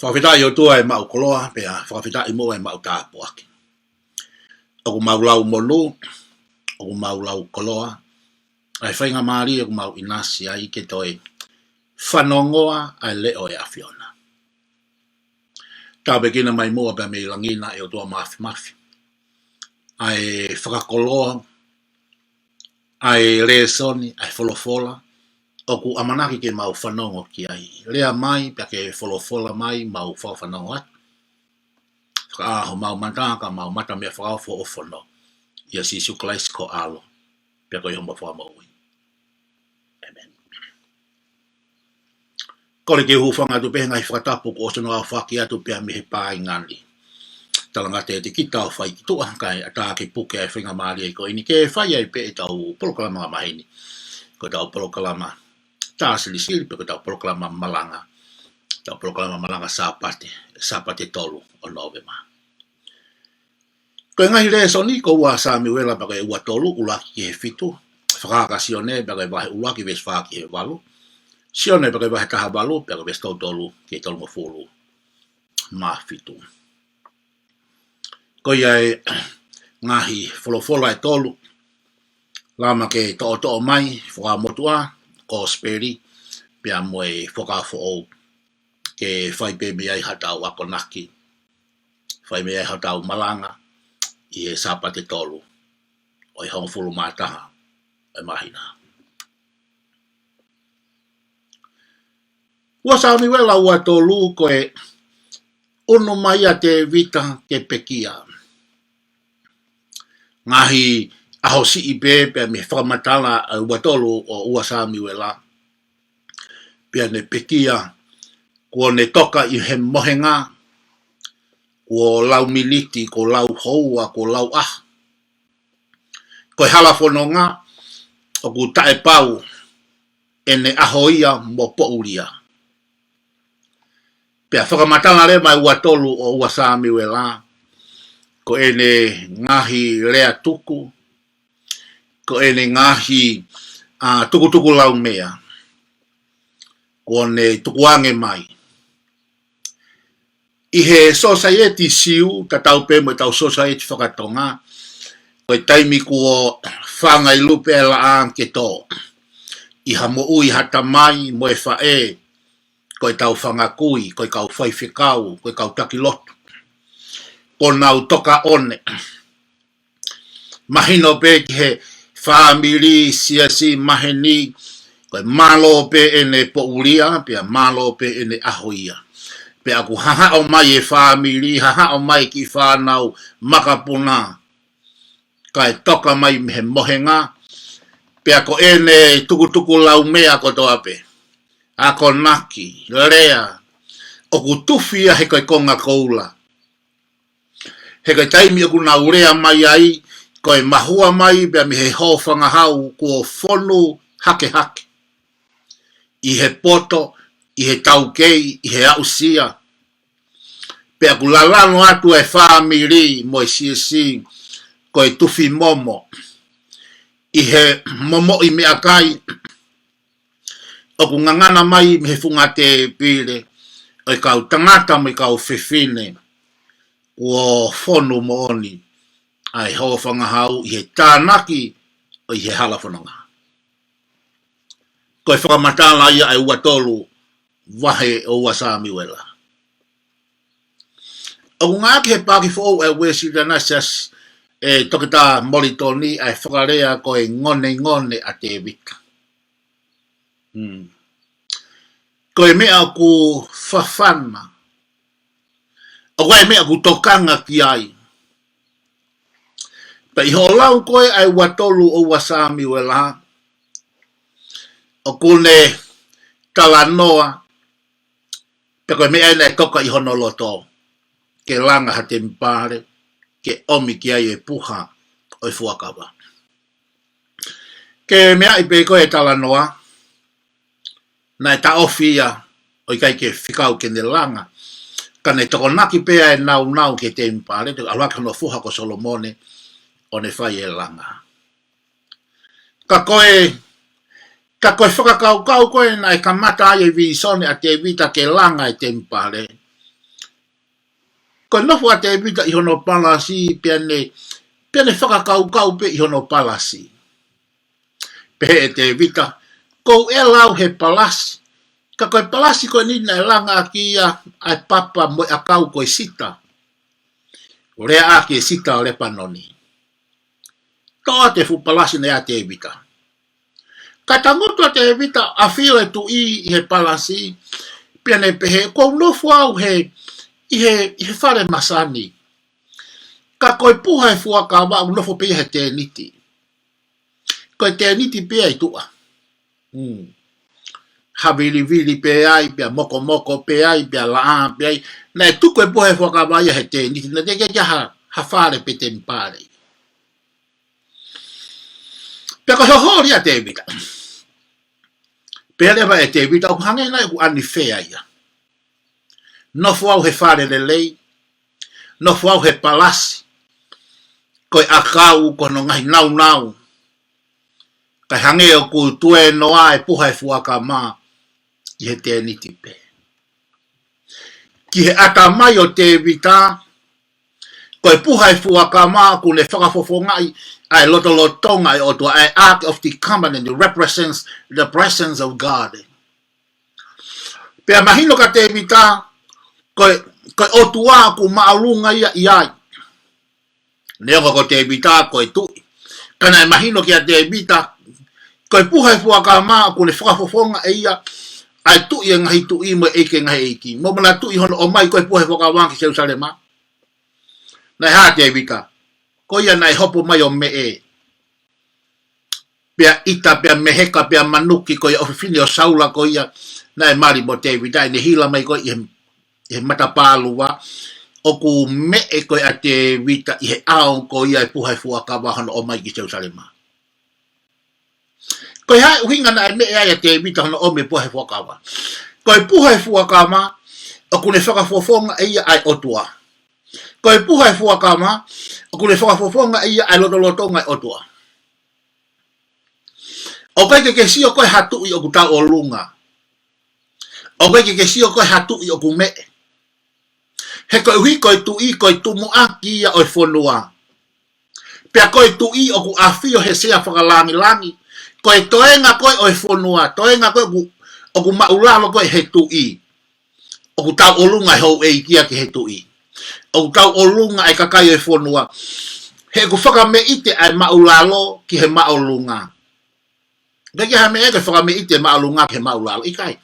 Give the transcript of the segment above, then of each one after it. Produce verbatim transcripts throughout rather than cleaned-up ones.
Fakafetaʻi ʻOtua ʻa e maʻu koloa, pea fakafetaʻi mo e maʻu tāpuaki. ʻOku mau lau monū, ʻoku mau lau koloa, ʻa e faingamālie ʻoku mau ʻinasi ai ke toe fanongoa ʻa e leʻo ʻo e ʻAfiona. Tāpuekina mai muʻa pea mei langi na ʻe ʻOtua Māfimafi ʻa e fakakoloa, ʻa e lēsoni, ʻa e folofola ʻoku ʻamanaki ke mau fanongo ki ai. Lea mai, pea ke folofola mai, mau fakafanongo atu. Fakaʻā homau mata, ka mau mata meʻa fakaofo ʻo fono. ʻIa Sīsū Kalaisi ko ho ʻAlo, pea ko homau Fakamoʻui. ʻĒmeni. Kole ke u hūfanga atu pē he ngaahi fakatapu kuo ʻosi hono aofaki atu pea mei he pāinga ni. Talangata ʻiate kita ʻo fai ki tuʻa, kae ʻatā ke puke ʻa e faingamālie ko eni ke fai ai pē ʻetau polokalama angamaheni. Ko ʻetau polokalama tā silisili, pe ko ʻetau polokalama malanga. ʻEtau polokalama malanga Sāpate, Sāpate tolu ʻo Nōvema. Ko e ngaahi lēsoni ko ua Samiuela pea ko e ua tolu, ʻuluaki ki he fitu. Fakahā ʻa Sione pea ko e vahe ʻuluaki veesi fā ki he valu. Sione pea ko e vahe taha valu pea ko e veesi tolu tolu ki he tolungofulu mā fitu. Ko ia e ngaahi folofola ʻe tolu. Lama ke toʻotoʻo mai, Fuakava Motuʻa, Kosipeli, pea mo e Fuakava Foʻou. Ke fai pē mei ai haʻatau akonaki. Fai mei ai haʻatau malanga ʻi he Sāpate tolu ʻo e hongofulu mā taha ʻo e māhina. Ua Samiuela ua tolu, ko e ʻunu mai ʻa Tēvita ke pekia. Ngaahi ʻaho siʻi pē pea mei he fakamatala ʻa e ua tolu ʻo ua Samiuela. Pea ne pekia, kuo ne toka ʻi he mohenga, kuo lau miniti, kuo lau houa, kuo lau ʻaho. Ko e hala fononga ʻoku taʻepau ʻene ʻaho ia mo poʻuli ia. Pea fakamatala leva ʻe ua tolu ʻo ua Samiuela, ko ʻene ngaahi lea tuku, ko ʻene ngaahi, ā, tukutukulaumea, kuo ne tukuange mai. ʻI he sōsaieti Siu, tatau pē mo ʻetau sōsaieti faka-Tonga, ko e taimi kuo fanga ʻi lupe ʻa e laʻā ke tō. ʻI ha moʻui ha tamai mo e faʻē, ko ʻetau fanga kui, ko e kau faifekau, ko e kau taki lotu. Kuo nau toka ʻone. Mahino pē ki he fāmili, siasi maheni, ko e mālō pē ʻene poʻuli ia, pea mālō pē ʻene ʻaho ia. Pea ʻoku hahaʻo mai e fāmili, hahaʻo mai ki fānau makapuna, kae toka mai mei he mohenga, pea ko ʻene tukutukulaumea kotoa pē. Akonaki, lea, ʻoku tufi ia he ko e konga koula. He ko e taimi ʻoku nau lea mai ai, ko e mahua mai pea mei he hōfangahau kuo fonu hakehake. ʻI he poto, ʻi he taukei, ʻi he aʻusia. Pea ʻoku lalano atu e fāmili mo e siasi, ko e tufi momo. ʻI he momoʻi meʻakai, ʻoku ngangana mai mei he funga tēpile, ʻo e kau tangata mo e kau fefine, kuo fonu moʻoni ʻa e hōfangahau ʻi he tānaki ʻo ʻi he hala fononga. Ko e fakamatala ia ʻa e ua tolu vahe ʻo ua Samiuela. ʻOku ngāueʻaki he paaki foʻou ʻa e Uēsiliana Siasi ʻe Toketā Molitoni ʻa e fakalea ko e ngonengone ʻa Tēvita. Hmm. Ko e meʻa ʻoku fafana. ʻOku ʻi ai e meʻa ʻoku tokanga ki ai. Pea ʻi hoʻo lau ko ē ʻa e ua tolu ʻo ua Samiuela, ʻoku ne talanoa, pea ko e meʻa ʻena ʻe toka ʻi hono loto, ke langa ha temipale, ke ʻomi ki ai e puha ʻo e fuakava. Ke meaʻi pē ko e talanoa, naʻe taʻofi ia ʻo ʻikai ke fekau ke ne langa. Ka ne tokonaki pē ʻa e nāunau ki he temipale, ʻo ʻalu hake hono foha ko Solomone, ʻo ne fai e langa. Ka ko e, ka ko e fakakaukau ko ē naʻe kamata ai e vīsone ʻa Tēvita ke langa e temipale, Ko e nofo ʻa Tēvita ʻi hono palasi, pea ne, pea ne fakakaukau pē ʻi hono palasi. Pehē ʻe Tēvita, ʻoku ou ʻela au he palasi, ka ko e palasi ko eni naʻe langa ʻaki ia ʻa e papa mo e ʻakau ko e sita. Lea ʻaki e sita ʻo Lepanoni. Toʻo atu e fuʻu palasi naʻe ʻia Tēvita. Ka tangutu ʻa Tēvita ʻo ʻafio e tuʻi ʻi he palasi, pea ne pehē, ʻoku ou nofo au he, ʻi he, ʻi he fale masani. Ka ko e puha e fuakava ʻoku nofo pē ia he tēniti. Ko e tēniti pē ia ʻi tuʻa. Mm. Havilivili pē ai, pea mokomoko pē ai, pea laʻā pē ai. Naʻe tuku e puha e fuakava ia he tēniti. Naʻe teʻeki ai ha, ha fale pe temipale. Pea ko e hoholi ʻa Tēvita. Pehē leva ʻe Tēvita, ʻoku hangē nai ʻoku unfair ia. Nofo au he fale lelei, nofo au he palasi, ko e ʻakau, ko hono ngaahi naunau. Kae hangē ʻoku tuēnoa e puha e fuakava ʻi he tēniti pē. Ki he ʻatamai ʻo Tēvita, ko e puha e fuakava ʻoku ne fakafofongaʻi ʻa e lotolotonga ʻo e ʻOtua, ʻa e Ark of the Covenant, it represents the presence of God. Pea mahino kia Tēvita, ko e, ko e ʻOtua ʻoku māʻolunga ia ʻi ai. Neongo ko Tēvita ko e tuʻi. Ka naʻe mahino kia Tēvita, ko e puha e fuakava ʻoku ne fakafofongaʻi ʻe ia ʻa e Tuʻi ʻo e ngaahi tuʻi mo e ʻEiki ʻo e ngaahi ʻeiki. Mo manatuʻi hono ʻomai ko e puha e fuakava ki Selūsalema. Naʻe hā Tēvita, ko ia naʻe hopo mai ʻo meʻe. Pea ʻita, pea meheka, pea manuki, ko ia ʻofefine ʻo Saula ko ia naʻe mali mo Tēvita, ʻene hila mai ko ia ʻi he, ʻi he matapā luva, ʻoku meʻe ko ia ʻa Tēvita ʻi he ʻao ko ia e puha e fuakava hono ʻomai ki Selūsalema. Ko e hā e ʻuhinga naʻe meʻe ai ʻa Tēvita hono ʻomi e puha e fuakava? Ko e puha e fuakava, ʻoku ne fakafofongaʻi ia ʻa e ʻOtua. Ko e puha e fuakava, ʻoku ne fakafofongaʻi ia ʻa e lotolotonga ʻo e ʻOtua. ʻOku ʻikai ke ke sio koe ha tuʻi ʻoku tauʻolunga. ʻOku ʻikai ke ke sio koe ha tuʻi ʻoku meʻe. He koeʻuhi ko e tuʻi, ko e tumuʻaki ia ʻo e fonua. Pea ko e tuʻi ʻoku ʻafio he sea fakalangilangi. Ko e toenga ko ē ʻo e fonua, toenga ko ē ʻoku, ʻoku māʻulalo ko ē he tuʻi. ʻOku tauʻolunga e houʻeiki ia ki he tuʻi. ʻOku tauʻolunga e kakai ʻo e fonua. He ʻoku fakameʻite ʻa e māʻulalo ki he māʻolunga. ʻIkai ke ha meʻa ke fakameʻite māʻolunga ki he māʻulalo, ʻikai.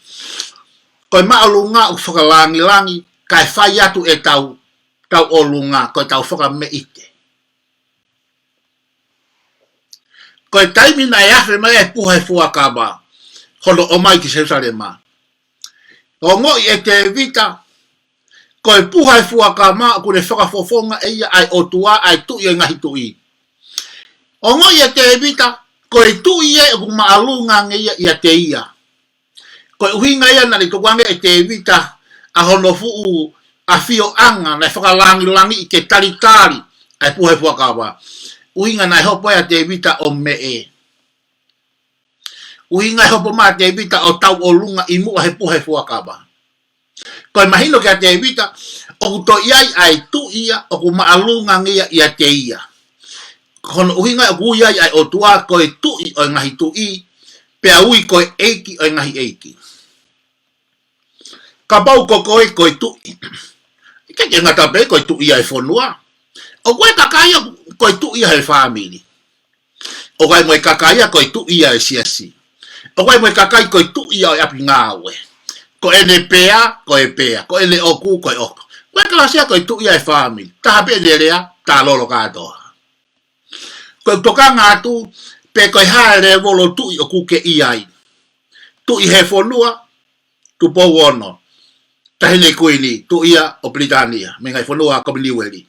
Ko e māʻolunga ʻoku fakalangilangi, kae fai atu ʻetau, tauʻolunga, ko ʻetau fakameʻite. Ko e taimi naʻe afe mai e puha e fuakava hono ʻomai ki Selūsalema. Ongoʻi ʻe Tēvita, ko e puha e fuakava ʻoku ne fakafofongaʻi ia ʻa e ʻOtua, ʻa e Tuʻi ʻo e ngaahi tuʻi. Ongoʻi ʻe Tēvita, ko e tuʻi ē ʻoku māʻolunga ange ia ʻiate ia. Ko e ʻuhinga ia naʻe tukuange ʻe Tēvita ʻa hono fuʻu ʻafioʻanga naʻe fakalangilangiʻi ke talitali ʻa e puha e fuakava. ʻUhinga naʻe hopo ai ʻa Tēvita ʻo meʻe. ʻUhinga ʻe hopo mai ʻa Tēvita ʻo tauʻolunga ʻi muʻa he puha e fuakava. Ko e mahino kia Tēvita, ʻoku toe ʻi ai ʻa e tuʻi ia, ʻoku māʻolunga ange ia ʻiate ia. Ko hono ʻuhinga ʻoku ui ai ʻa e ʻOtua ko e Tuʻi ʻo e ngaahi tuʻi, pea ui ko e ʻEiki ʻo e ngaahi ʻeiki. Kapau ko koe ko e tuʻi. ʻIkai ke ngata pē ko e tuʻi ia e fonua. ʻOku ʻi ai e kakai ia ko e tuʻi ia he fāmili. ʻOku ʻi ai mo e kakai ia ko e tuʻi ia e siasi. ʻOku ʻi ai mo e kakai ko e tuʻi ia ʻo e ʻapi ngāue. Ko ʻene pea, ko e pea. Ko ʻene ʻoku, ko e ʻoku. Ko e kalasi ia ko e tuʻi ia e fāmili. Taha pē ʻene lea, tā lolo kātoa. Ko e tokanga atu, pe ko e hā e lēvolo tuʻi ʻoku ke ʻi ai. Tuʻi he fonua, Tupou Ono. Taʻahine Kuini, tuʻi ia ʻo Pilitānia, mei he ngaahi fonua Kominiueli.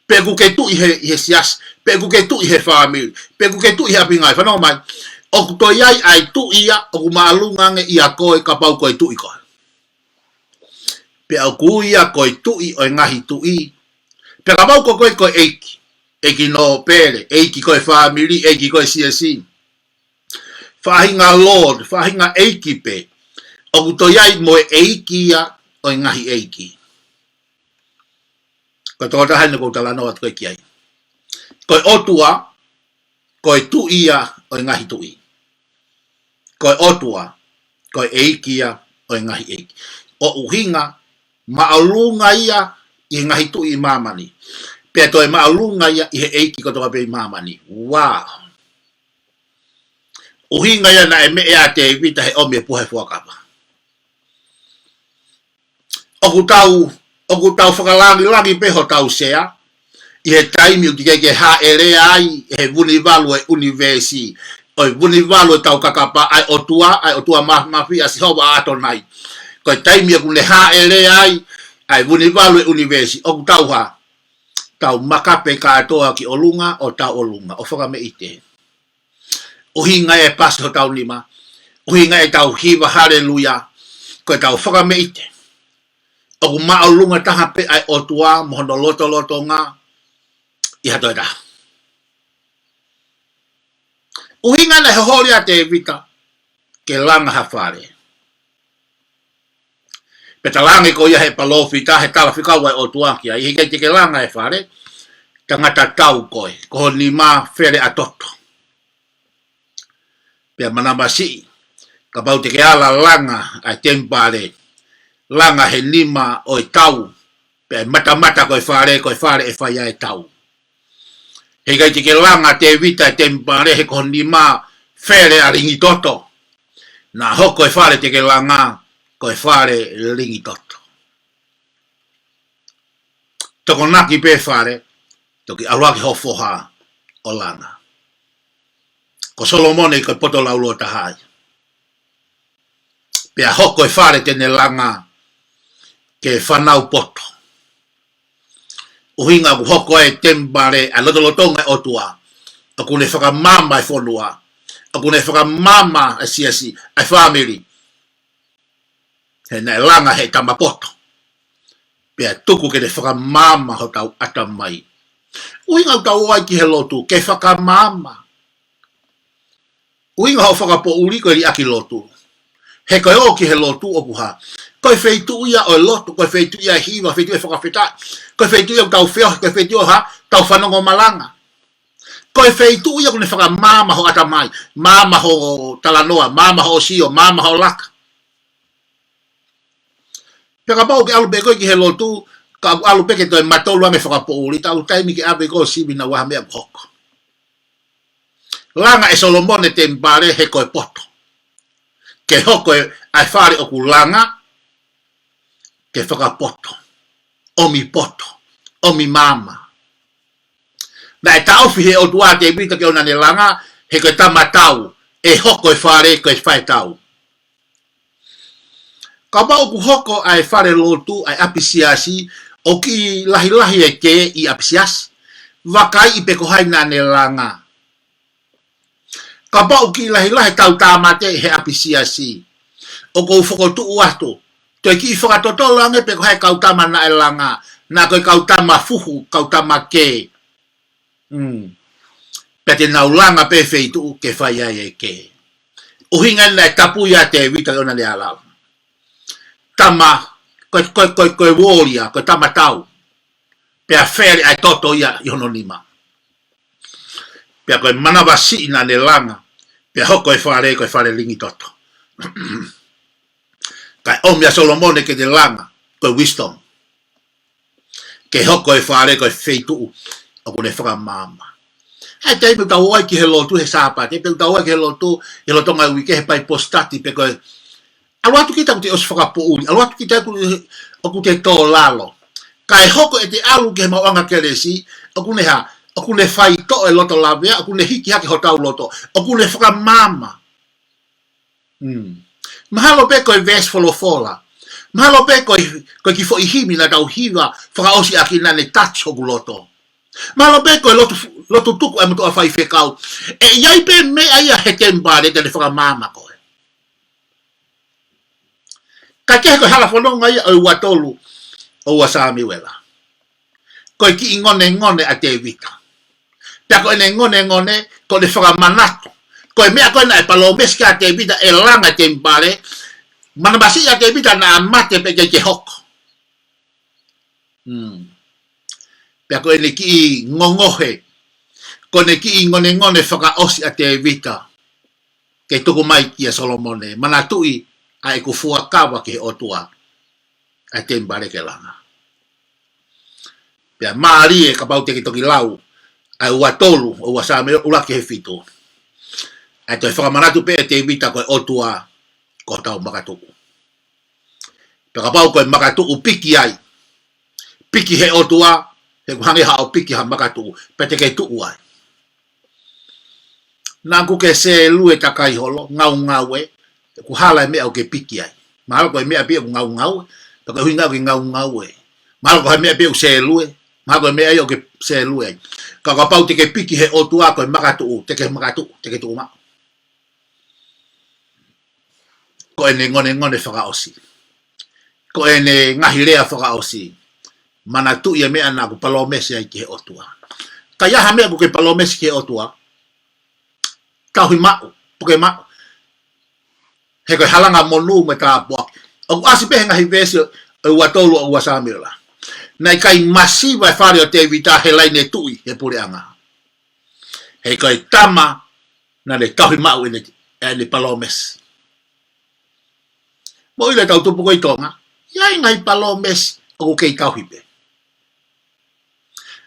Pe ʻoku ke tuʻi he, he siasi, pe ʻoku ke tuʻi he fāmili, pe ʻoku ke tuʻi he ʻapi ngāue, fanongo mai. ʻOku toe ʻi ai ʻa e tuʻi ia, ʻoku māʻolunga ange ʻia koe kapau ko e tuʻi koe. Pea ʻoku ui ia ko e Tuʻi ʻo e ngaahi tuʻi. Pea kapau ko koe ko e ʻeiki, ʻeiki nōpele, ʻeiki ko e fāmili, ʻeiki ko e siasi. Faʻahinga lord, faʻahinga ʻeiki pē. ʻOku toe ʻi ai mo e ʻEiki ia ʻo e ngaahi ʻeiki. Ko e tokotaha eni ʻoku ou talanoa atu ki ai. Ko e ʻOtua, ko e tuʻi ia ʻo e ngaahi tuʻi. Ko e ʻOtua, ko e ʻEiki ia ʻo e ngaahi ʻeiki. ʻO ʻuhinga, māʻolunga ia ʻi he ngaahi tuʻi ʻi māmani. Pea toe māʻolunga ia ʻi he ʻeiki kotoa pē ʻi māmani. Wow. ʻUhinga ia naʻe meʻa ai ʻa Tēvita he ʻomi e puha ʻo e fuakava. ʻOku tau, ʻoku tau fakalangilangi pē hotau sea, ʻi he taimi ʻoku teʻeki ke hāʻele ai ʻe he vunivalu ʻo e ʻunivēsi, ʻo e vunivalu ʻo e tau kakapa, ʻa e ʻOtua, ʻa e ʻOtua Māfimafi, ʻa Sihova ʻAtonai. Ko e taimi ʻoku ne hāʻele ai ʻa e vunivalu ʻo e ʻunivēsi, ʻoku tau hā, tau makape kātoa ki ʻolunga, ʻo tau ʻolunga, ʻo fakameʻite. ʻUhinga e pasi hotau nima, ʻuhinga ʻetau hiva haleluia, ko ʻetau fakameʻite ʻoku māʻolunga taha pē ʻa e ʻOtua mo hono lotolotonga ʻi ha toe taha. ʻUhinga naʻe holi ʻa Tēvita ke langa ha fale. Pea talaange ko ia ʻe he palōfita, he talafekau ʻa e ʻOtua ki ai, heʻikai te ke langa e fale, tangata tau koe, ko ho nima fele ʻa toto. Pea manavasiʻi, kapau te ke ala langa ʻa e temipale, langa he nima ʻo e tau, pea matamata ko e fale, ko e fale ʻe fai ai e tau. Heʻikai te ke langa Tēvita e temipale he ko ho nima fele ʻa lingi toto. Naʻa hoko e fale te ke langa, ko e fale lingi toto. Tokonaki pē fale, toki ʻalu hake ho foha ʻo langa. Ko Solomone ko e poto laulōtaha ia. Pea hoko e fale te ne langa ke fanau poto. ʻUhinga ʻoku hoko e temipale ʻa e lotolotonga ʻo e ʻOtua. ʻOku ne fakamaama e fonua. ʻOku ne fakamaama e siasi, ʻa e fāmili. He naʻe langa he tama poto. Pea tuku ke ne fakamaama hotau ʻatamai. ʻUhinga ʻoku tau ō ai ki he lotu, ke fakamaama. ʻUhinga hoʻo fakapoʻuli ko e liʻaki lotu. He ko e ō ki he lotu ʻoku hā. Ko e feituʻu ia ʻo e lotu, ko e feituʻu ia e hiva, feituʻu e fakafetaʻi. Ko e feituʻu ia ʻoku tau feohi, ko e feituʻu ʻoku hā, tau fanongo malanga. Ko e feituʻu ia ʻoku ne fakamaama ho ʻatamai, maama ho talanoa, maama ho sio, maama ho laka. Pea kapau ʻoku ke ʻalu pē koe ki he lotu, ka ʻoku ʻalu pē ke toe matolu ange fakapoʻuli, taʻu taimi ke ʻave koe ʻo sivi naʻa ʻi ai ha meʻa ʻoku hoko. Langa ʻe Solomone temipale he ko e poto. Ke hoko e, ʻa e fale ʻoku langa, ke fakapoto, ʻomi poto, ʻomi maama. Naʻe taʻofi he ʻOtua ʻa Tēvita ke ʻoua naʻa ne langa, he ko e tama tau, ʻe hoko e fale ko e fale tau. Kapau ʻoku hoko ʻa e fale lotu, ʻa e ʻapi siasi, ʻoku kiʻi lahilahi e kē ʻi ʻapi siasi. Vakaiʻi pe ko hai naʻa ne langa. Kapau ʻoku kiʻi lahilahi e kau tāmate he ʻapi siasi, ʻoku ou fokotuʻu atu, toe kiʻi fakatotolo ange pe ko hai e kau tama naʻe langa, naʻa ko e kau tama fuhu, kau tama kē. Mm. Pea te nau langa pē feituʻu ke fai ai e kē. ʻUhinga naʻe tapui ʻa Tēvita ke ʻoua naʻa ne langa. Tama, ko e, ko e, ko e, ko e warrior, ko e tama tau. Pea fele ʻa e toto ia ʻi hono nima. Pea ko e manavasiʻi naʻa ne langa, pea hoko e fale, ko e fale lingi toto. Kae ʻomi ʻa Solomone ke ne langa, ko e wisdom. Ke hoko e fale ko e feituʻu ʻoku ne fakamaama. ʻA e taimi ʻoku tau ō ai ki he lotu he Sāpate, pe ʻoku tau ō ai ki he lotu, he lolotonga e uike he Bible study, pe ko e ʻalu atu kita ʻoku te ʻosi fakapoʻuli, ʻalu atu kita ʻoku, ʻoku te tō lalo. Kae hoko ʻete ʻalu ki he maʻuʻanga kelesi, ʻoku ne hā, ʻoku ne faitoʻo e loto lavea, ʻoku ne hiki hake hotau loto, ʻoku ne fakamaama. Mm. Mahalo pē ko e veesi folofola. Mahalo pē ko e, ko e kiʻi foʻi himi naʻa tau hiva fakaʻosi ʻaki naʻa ne touch hoku loto. Mahalo pē ko e lotu, lotu tuku ʻa e motuʻa faifekau. ʻE ʻi ai pē meʻa ia he temipale te ne fakamaama koe. Ka kehe ko e hala fononga ia ʻo e ua tolu ʻo ua Sāmiuela. Ko e kiʻi ngonengone ʻa Tēvita. Pea ko ʻene ngonengone, ko ʻene fakamanatu. Ko e meʻa ko ē naʻe palōmesi kia Tēvita ʻe langa e temipale, manavasiʻi ʻa Tēvita naʻa mate pea ʻikai ke hoko. Hmm. Pea ko ʻene kiʻi ngongohe, ko ʻene kiʻi ngonengone fakaʻosi ʻa Tēvita ke tuku mai kia Solomone, manatuʻi ʻa ʻeku fuakava ki he ʻOtua, ʻa e temipale ke langa. Pea mālie kapau te ke toki lau ʻa e ua tolu ʻo ua Sāmiuela ʻuluaki ki he fitu, ʻa e toe fakamanatu pē ʻe Tēvita ko e ʻOtua ko hotau makatuʻu. Pea kapau ko e makatuʻu piki ai, piki he ʻOtua, he ʻoku hangē haʻo piki ha makatuʻu, pea te ke tuʻu ai. Naʻa ʻoku ke sēlue takai holo, ngaungaue, ʻoku hala e meʻa ʻoku ke piki ai. Mahalo ko e meʻa pē ʻoku ngaungaue, pea ko e ʻuhinga ʻoku ke ngaungaue. Mahalo ko e meʻa pē ʻoku sēlue, mahalo ko e meʻa ia ʻoku ke sēlue ai. Ka kapau te ke piki he ʻOtua ko e makatuʻu, te ke makatuʻu, te ke tuʻu maʻu. Ko ʻene ngonengone fakaʻosi, ko ʻene ngaahi lea fakaʻosi, manatuʻi e meʻa naʻa ku palōmesi ai ki he ʻOtua. Ka ʻi ai ha meʻa ʻoku ke palōmesi ki he ʻOtua, tauhi maʻu, puke maʻu. He ko e halanga monū mo e tāpuaki. ʻOku ʻasi pē he ngaahi veesi ʻo e ua tolu ʻo ua Sāmiuela. Naʻe ʻikai masiva e fale ʻo Tēvita he laine tuʻi he puleʻanga. He ko e tama naʻa ne tauhi maʻu ʻene, ʻene palōmesi. Mou ʻilo ʻetau tupu ko ē ʻi Tonga, ʻi ai e ngaahi palōmesi ʻoku kei tauhi pē.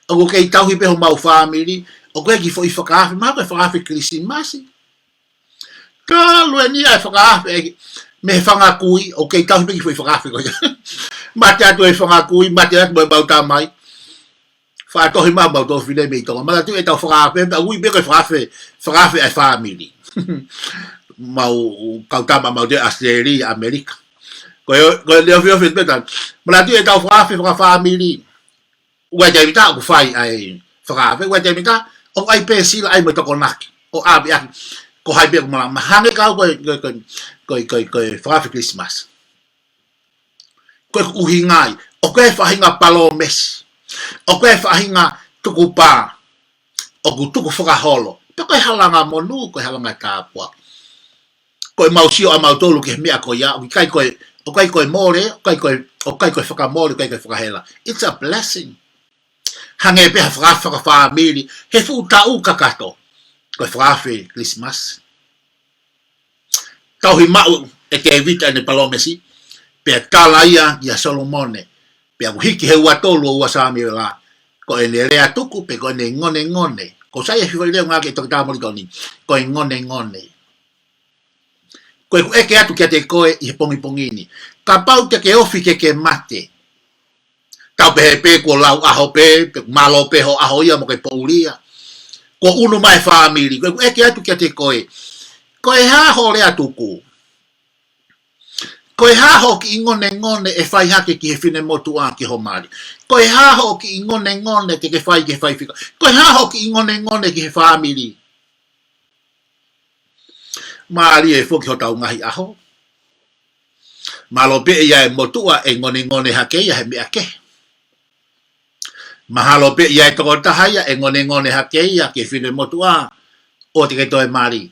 ʻOku kei tauhi pē homau fāmili, ʻoku ʻi ai e kiʻi foʻi fakaafe, mahalo ko e fakaafe Kilisimasi. Talu eni ʻa e fakaafe mei he fanga kui, ʻoku kei tauhi pē e kiʻi foʻi fakaafe ko ia. Mate atu e fanga kui, mate atu mo ʻemau tamai. Faʻa tohi mai homau tuofefine mei Tonga. Manatuʻi ʻetau fakaafe, pea ui pē ko e fakaafe, fakaafe ʻa e fāmili. Mau kau tama mau toe ʻAositelēlia, ʻAmelika. Ko e, ko e leʻo fio fio pē tau. Manatuʻi ʻetau fakaafe fakafāmili. ʻOku ʻi ai e taimi ʻoku fai ai e fakaafe, ʻoku ʻi ai e taimi ʻoku ʻai pē sila ai mo e tokonaki. ʻO ʻapi ʻaki, ko hai pē ʻoku malanga. Mahalo ko e, ko e, ko e, ko e, ko e, ko e fakaafe Kilisimasi. Ko e ʻuhinga ia, ʻoku ʻi ai e faʻahinga palōmesi, ʻoku ʻi ai e faʻahinga tukupā, ʻoku tuku fakaholo. Pea ko e halanga monū, ko e halanga tāpuaki. Ko ʻemau sio ʻamautolu ki he meʻa ko ia, ʻoku ʻikai ko e, ʻoku ʻikai ko e mole, ʻoku ʻikai ko e, ʻoku ʻikai ko e fakamole, ʻoku ʻikai ko e fakahela. It's a blessing. Hangē pē ha fakaafe fakafāmili he fuʻu taʻu kakato, ko e fakaafe Kilisimasi. Tauhi maʻu ʻe Tēvita ʻene palōmesi, pea tala ia kia Solomone, pea ʻoku hiki he ua tolu ʻo ua Sāmiuela, ko ʻene lea tuku pe ko ʻene ngonengone. Ko sai e fifo i leo ngā ke toki tā moli toni, ko e ngonengone. Ko ʻeku ʻeke atu kiate koe ʻi he pongipongi ni. Kapau te ke ofi ke ke mate. Tau pehē pē kuo lau ʻaho pē, pe mālō pē hoʻo ʻaho ia mo ke poʻuli ia. Kuo ʻunu mai e fāmili, ko ʻeku ʻeke atu kiate koe. Ko e hā hoʻo lea tuku? Ko e hā hoʻo kiʻi ngonengone ʻe fai hake ki he finemotuʻa ki ho mali? Ko e hā hoʻo kiʻi ngonengone te ke fai ki he faifekau? Ko e hā hoʻo kiʻi ngonengone ki he fāmili? Mālie foki hotau ngaahi ʻaho. Mahalo pē ʻe ʻi ai e motuʻa ʻe ngonengone hake ia he meʻa kehe. Mahalo pē ʻe ʻi ai e tokotaha ia ʻe ngonengone hake ia ki he finemotuʻa ʻoua te ke toe mali.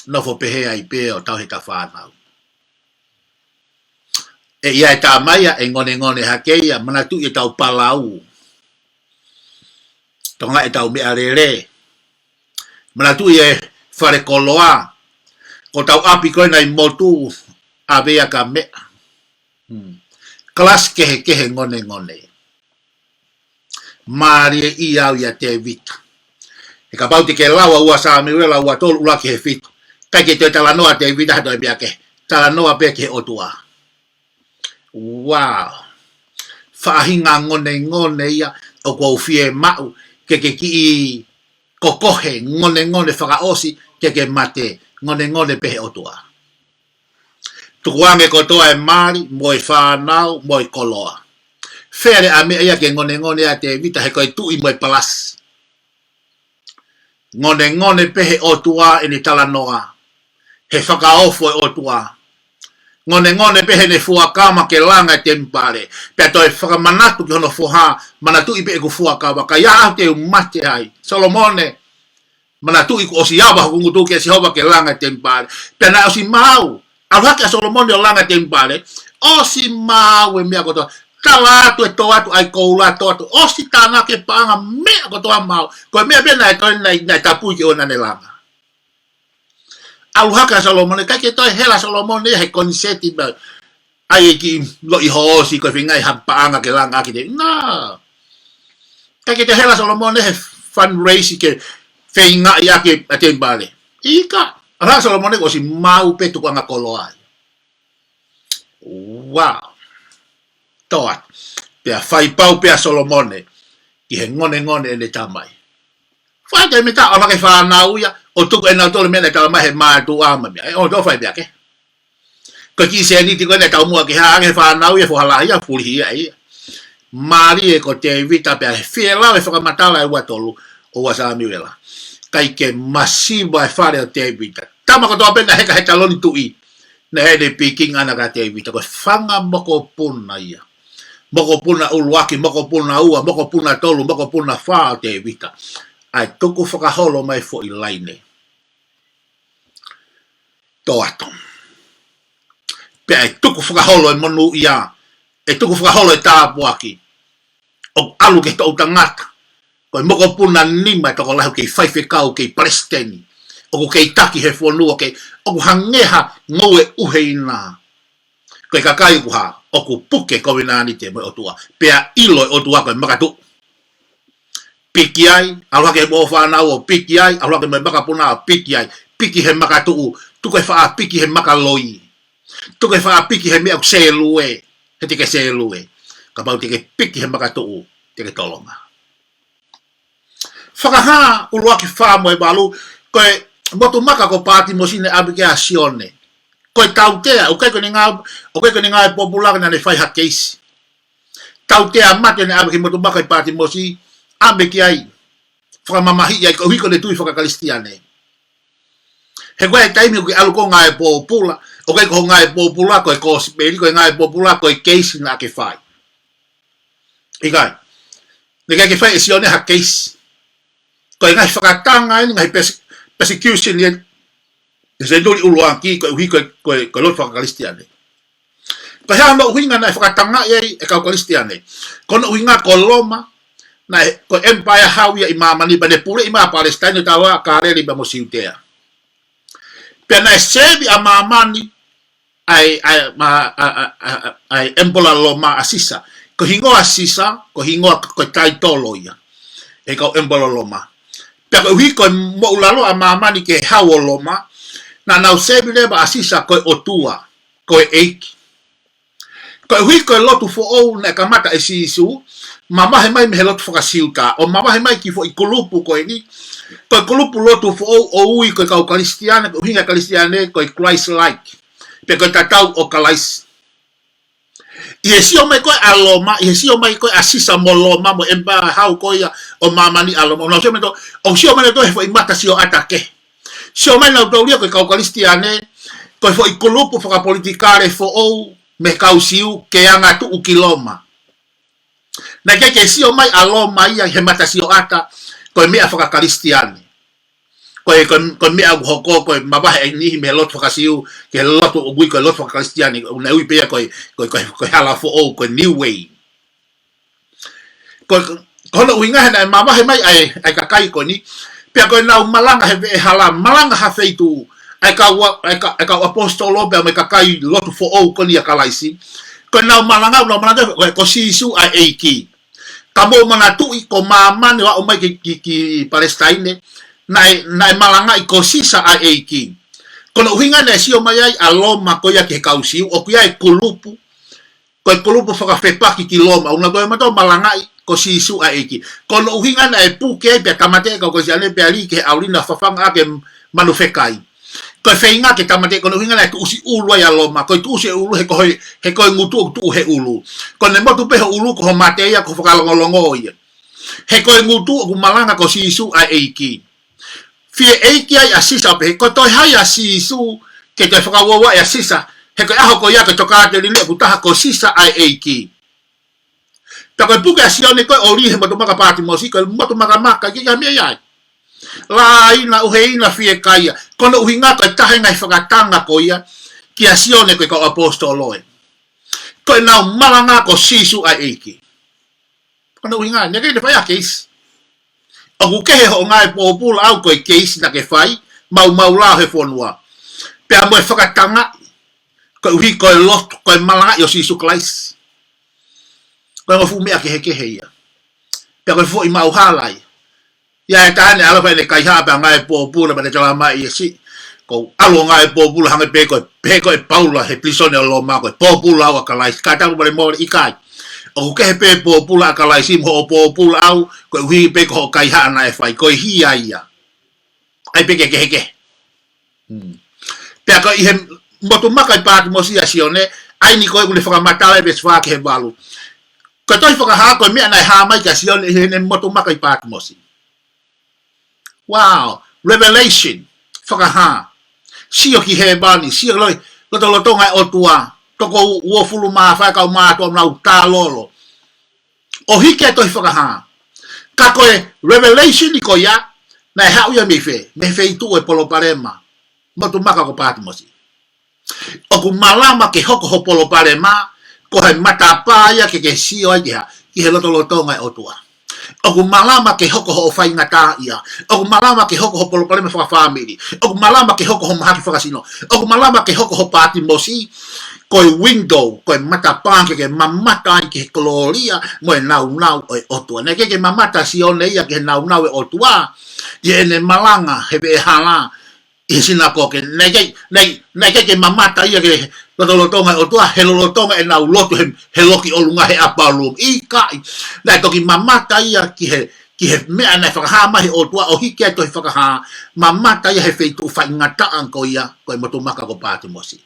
Nofo pehē ai pē ʻo tauhi ʻeta fānau. ʻE ʻi ai e tama ia ʻe ngonengone hake ia, manatuʻi ʻetau palau. Tonga ʻetau meʻalele. Manatuʻi e fale koloa. Ko hotau ʻapi ko ena ʻi motu ʻave ia ka meʻa. Hmm. Kalasi kehekehe ngonengone. Mālie ʻia au ʻia Tēvita. He kapau te ke lau ʻa ua Sāmiuela ua tolu ʻuluaki ki he fitu, ʻikai ke toe talanoa Tēvita ha toe meʻa kehe. Talanoa pē ki he ʻOtua. Wow. Faʻahinga ngonengone ia ʻoku ou fiemaʻu ke ke kiʻi kokohe, ngonengone fakaʻosi ke ke mate, ngonengone pē he ʻOtua. Tukuange kotoa e mali, mo e fānau, mo e koloa. Fele ʻa e meʻa ia ke ngonengone ai ʻa Tēvita he ko e tuʻi mo e palasi. Ngonengone pē he ʻOtua ʻene talanoa. He fakaofo e ʻOtua. Ngonengone pē heʻene fuakava ke langa e temipale. Pea toe fakamanatu ki hono foha, manatuʻi pē ʻeku fuakava, ka ʻi ai ha ʻaho te u mate ai. Solomone, manatuʻi kuo ʻosi ava hoku ngutu kia Sihova ke langa e temipale. Pea naʻe ʻosi maau. ʻAlu hake ʻa Solomone ʻo langa e temipale. ʻOsi maau e meʻa kotoa. tala atu e tō atu ʻa e koula, tō atu. ʻOsi tānaki e paʻanga, meʻa kotoa maʻu. Ko e meʻa pē naʻe toe, naʻe, naʻe tapui ke ʻoua naʻa ne langa. ʻAlu hake ʻa Solomone, ʻikai ke toe hela ʻa Solomone he koniseti pē ʻa e kiʻi loʻi hoosi ko e feingaʻi ha paʻanga ke langa ʻaki te. Nā. ʻIkai ke toe hela ʻa Solomone he fundraise ke feingaʻi ʻaki ʻa e temipale. ʻIkai, ʻalu hake ʻa Solomone kuo ʻosi maʻu pē tukuʻanga koloa. Wow. Tō atu. Pea fai pau pē ʻa Solomone ki he ngonengone ʻene tamai. Fai te mita ʻalu hake fānau ia, ʻo tuku ʻenau tole meʻa naʻe tala mai he mātuʻa mo e meʻa. ʻE, ʻo tō fai pē ake. Ko e kiʻi sēniti ko ē naʻe taumuʻa ke hā ange he fānau ia, foha lahi ia, fulihi ia ʻe ia. Mālie ko Tēvita pea fie lave fakamatala e ua tolu, ʻo ua Samiuela. ʻIkai ke masiva e fale ʻo Tēvita. Tama kotoa pē naʻe heka he taloni tuʻi. Naʻe ʻi ai e pīkinga ʻana kia Tēvita, ko e fanga mokopuna ia. Mokopuna ʻuluaki, mokopuna ua, mokopuna tolu, mokopuna fā ʻo Tēvita. ʻA e tukufakaholo mai foʻi laine. Tō atu. Pea ʻe tukufakaholo e monūʻia, ʻe tukufakaholo e tāpuaki. ʻOku ʻalu ki he toʻu tangata. Ko e mokopuna nima e tokolahi ʻoku kei faifekau, kei palesiteni. ʻOku kei taki he fonua, ʻoku kei, ʻoku hangē ha ngoue ʻuheina. Ko e kakai ʻoku hā, ʻoku puke kovinānite mo e ʻOtua. Pea ʻilo e ʻOtua ko e makatuʻu. Piki ai, ʻalu hake mo e fānau ʻo piki ai, ʻalu hake mo e makapuna ʻo piki ai. Piki he makatuʻu, tuku e faʻa piki he makaloi. Tuku e faʻa piki he meʻa ʻoku sēlue, he te ke sēlue. Kapau te ke piki he makatuʻu, te ke tolonga. Fakahā ʻuluaki fā mo e valu, ko e motu maka ko Pātimosi naʻe ʻave ki ai ʻa Sione. Ko e tautea, ʻoku ʻikai ko ʻene ngāue, ʻoku ʻikai ko ʻene ngāue pōpula ka naʻa ne fai ha keisi. Tautea mate naʻe ʻave ki he motu maka ʻi Pātimosi, ʻave ki ai, fakamamahiʻi ai, koeʻuhi ko ʻene tui fakakalisitiane. He ko e taimi ʻoku ke ʻalu ko e ngāue pōpula, ʻoku ʻikai ko hoʻo ngāue pōpula ko e kosipeli, ko e ngāue pōpula ko e keisi naʻa ke fai. ʻIkai. Naʻe ʻikai ke fai ʻe Sione ha keisi. Ko e ngaahi fakatanga eni, ngaahi perse-, persecution ia he senituli ʻuluaki, koeʻuhi ko e, ko e, ko e lotu fakakalisitiane. Ko e hā hono ʻuhinga naʻe fakatangaʻi ai e kau Kalisitiane? Ko hono ʻuhinga ko Loma, naʻe, ko e empire hau ia ʻi māmani, pea ne puleʻi mai ʻa Palesitaine, taua Kāleli pea mo Siutea. Pea naʻe sēvi ʻa māmani ʻa e, ʻa e, ma-, ʻa, ʻa, ʻa, ʻa, ʻa e Emperor Loma, ʻa Sisa. Ko e hingoa Sisa, ko e hingoa, ko e taitolo ia ʻa e kau Emperor Loma. Pea koeʻuhi ko e moʻulaloa ʻa māmani ki he hau ʻo Loma, naʻa nau sēvi leva ʻa Sisa ko e ʻotua, ko e ʻeiki. Koeʻuhi ko e lotu foʻou naʻe kamata ʻe Sīsū, mavahe mai mei he lotu faka-Siuta, ʻo mavahe mai ki he foʻi kulupu ko eni, ko e kulupu lotu foʻou ʻoku ui ko e kau Kalisitiane, ko e ʻuhinga Kalisitiane ko e Christ-like, pe ko e tatau ʻo Kalaisi. ʻI he sio mai ko ē ʻa Loma, ʻi he sio mai ko ē ʻa Sisa mo Loma, mo e empire hau ko ia ʻo māmani ʻa Loma. ʻOku nau sio mai nautolu, ʻoku sio mai nautolu he foʻi mata sioʻata kehe. Sio mai nautolu ia ko e kau Kalisitiane, ko e foʻi kulupu fakapolitikale foʻou mei he kau Siu ke angatuʻu ki Loma. Naʻe ʻikai ke sio mai ʻa Loma ia he mata sioʻata, ko e meʻa fakakalisitiane. Ko e, ko e, ko e meʻa ʻoku hoko, ko e mavahe ʻa e niʻihi mei he lotu faka-Siu ki he lotu ʻoku ui ko e lotu fakakalisitiane, ʻoku nau ui pē ia ko e, ko e, ko e, ko e hala foʻou, ko e New Way. Ko, ko hono ʻuhinga he naʻe mavahe mai ʻa e, ʻa e kakai ko eni. Pea ko ʻenau malanga he veʻehala, malanga ha feituʻu, ʻa e kau, ʻa e ka-, ʻa e kau ʻaposetolo pea mo e kakai lotu foʻou ko eni ʻa Kalaisi. Ko ʻenau malanga, ʻenau malanga, ko, ko Sīsū ʻa e ʻEiki. Ka mou manatuʻi ko māmani ʻo aʻu mai ki, ki, ki Palesitaine, naʻe, naʻe malangaʻi ko Sisa ʻa e ʻEiki. Ko hono ʻuhinga naʻe sio mai ai ʻa Loma ko ia ki he kau Siu, ʻoku ʻi ai e kulupu, ko e kulupu fakafepaki ki Loma, ʻoku nau toe mato malangaʻi ko Sīsū ʻa e ʻEiki. Ko hono ʻuhinga naʻe puke ai pea tāmateʻi e kau Kalisitiane pea lī ki he ʻaulina fafanga ʻaki e manu fekai. Ko e feinga ke tāmateʻi, ko hono ʻuhinga naʻe tuʻusi ʻulu ai ʻa Loma, ko e tuʻusi e ʻulu he ko e, he ko e ngutu ʻoku tuʻu he ʻulu. Ko ʻene motu pē ho ʻulu ko ho mate ia, ko ho fakalongolongo ia. He ko e ngutu ʻoku malanga ko Sīsū ʻa e ʻEiki. Fie ʻeiki ai ʻa Sisa pē, ko e toe hai ʻa Sīsū ke toe fakauaua ʻa Sisa, he ko e ʻaho ko ia ko e tokāteline ʻoku taha ko Sisa ʻa e ʻEiki. Pea ko e puke ʻa Sione ko ē ʻo lī he motu maka Pātimosi, ko e motu makamaka, ʻikai ke ʻi ai ha meʻa ia. Lāina, ʻuheina, fiekaia. Ko hono ʻuhinga ko e taha e ngaahi fakatanga ko ia kia Sione ko e kau ʻaposetolo ē. Ko ʻenau malanga ko Sīsū ʻa e ʻEiki. Ko hono ʻuhinga, naʻe ʻikai te ne fai ha keisi. ʻOku kehe hoʻo ngāue pōpula ʻau ko e keisi naʻa ke fai, maumau lao he fonua. Pea mo e fakatangaʻi, koeʻuhi ko e lotu, ko e malangaʻi ʻo Sīsū Kalaisi. Ko e ngaahi fuʻu meʻa kehekehe ia. Pea ko e foʻi maʻu hala ia. ʻI ai e taha naʻe ʻalu ʻo fai ʻene kaihaʻa pea ngāue pōpula pea ne talamai ʻe siʻi. Ko e ʻalu ʻo ngāue pōpula hangē pē ko e, pehē ko e Paula he pilīsone ʻo Loma ko e pōpula au ʻa Kalaisi. Ka tapu pale mole ʻikai. ʻOku kehe pē pōpula ʻa Kalaisi mo hoʻo pōpula ʻau koeʻuhi pē ko hoʻo kaihaʻa naʻe fai. Ko e hia ia. ʻAi pē ke kehekehe. Hmm. Pea ko ʻi he motu maka ʻi Pātimosi ʻa Sione, ʻa eni ko ē ʻoku ne fakamatala ʻi he veesi fā ki he valu. Ko e tohi Fakahā ko e meʻa naʻe hā mai kia Sione ʻi heʻene motu maka ʻi Pātimosi. Wow, revelation, Fakahā. Sio ki hēvani, sio ki he lotolotonga ʻo e ʻOtua, toko uofulu mā fā e kau mātuʻa naʻa nau tālolo ʻo hiki e tohi Fakahā. Ka ko e revelation ko ia, naʻe haʻu ia mei fē, mei he feituʻu ʻo e palopalema, motu maka ko Pātimosi. ʻOku malama ke hoko ho palopalema ko e matapā ia ke ke sio ai ki he, ki he lotolotonga ʻo e ʻOtua. ʻOku malama ke hoko hoʻo faingataʻaʻia. ʻOku malama ke hoko ho palopalema fakafāmili. ʻOku malama ke hoko ho mahaki fakasino. ʻOku malama ke hoko ho Pātimosi ko e window, ko e matapā ke ke mamata ai ki he kolōlia mo e nāunau ʻo e ʻOtua. Naʻe ʻikai ke mamata Sione ia ki he nāunau ʻo e ʻOtua ʻi heʻene malanga he veʻehala ʻi he sinakoke. Naʻe ʻikai, naʻe, naʻe ʻikai ke mamata ia ki he lotolotonga ʻo e ʻOtua he lolotonga ʻenau lotu he, he loki ʻolunga he upper room. ʻIkai, naʻe toki mamata ia ki he, ki he meʻa naʻe fakahā mai he ʻOtua ʻo hiki e tohi Fakahā, mamata ia he feituʻu faingataʻa ko ia, ko e motu maka ko Pātimosi.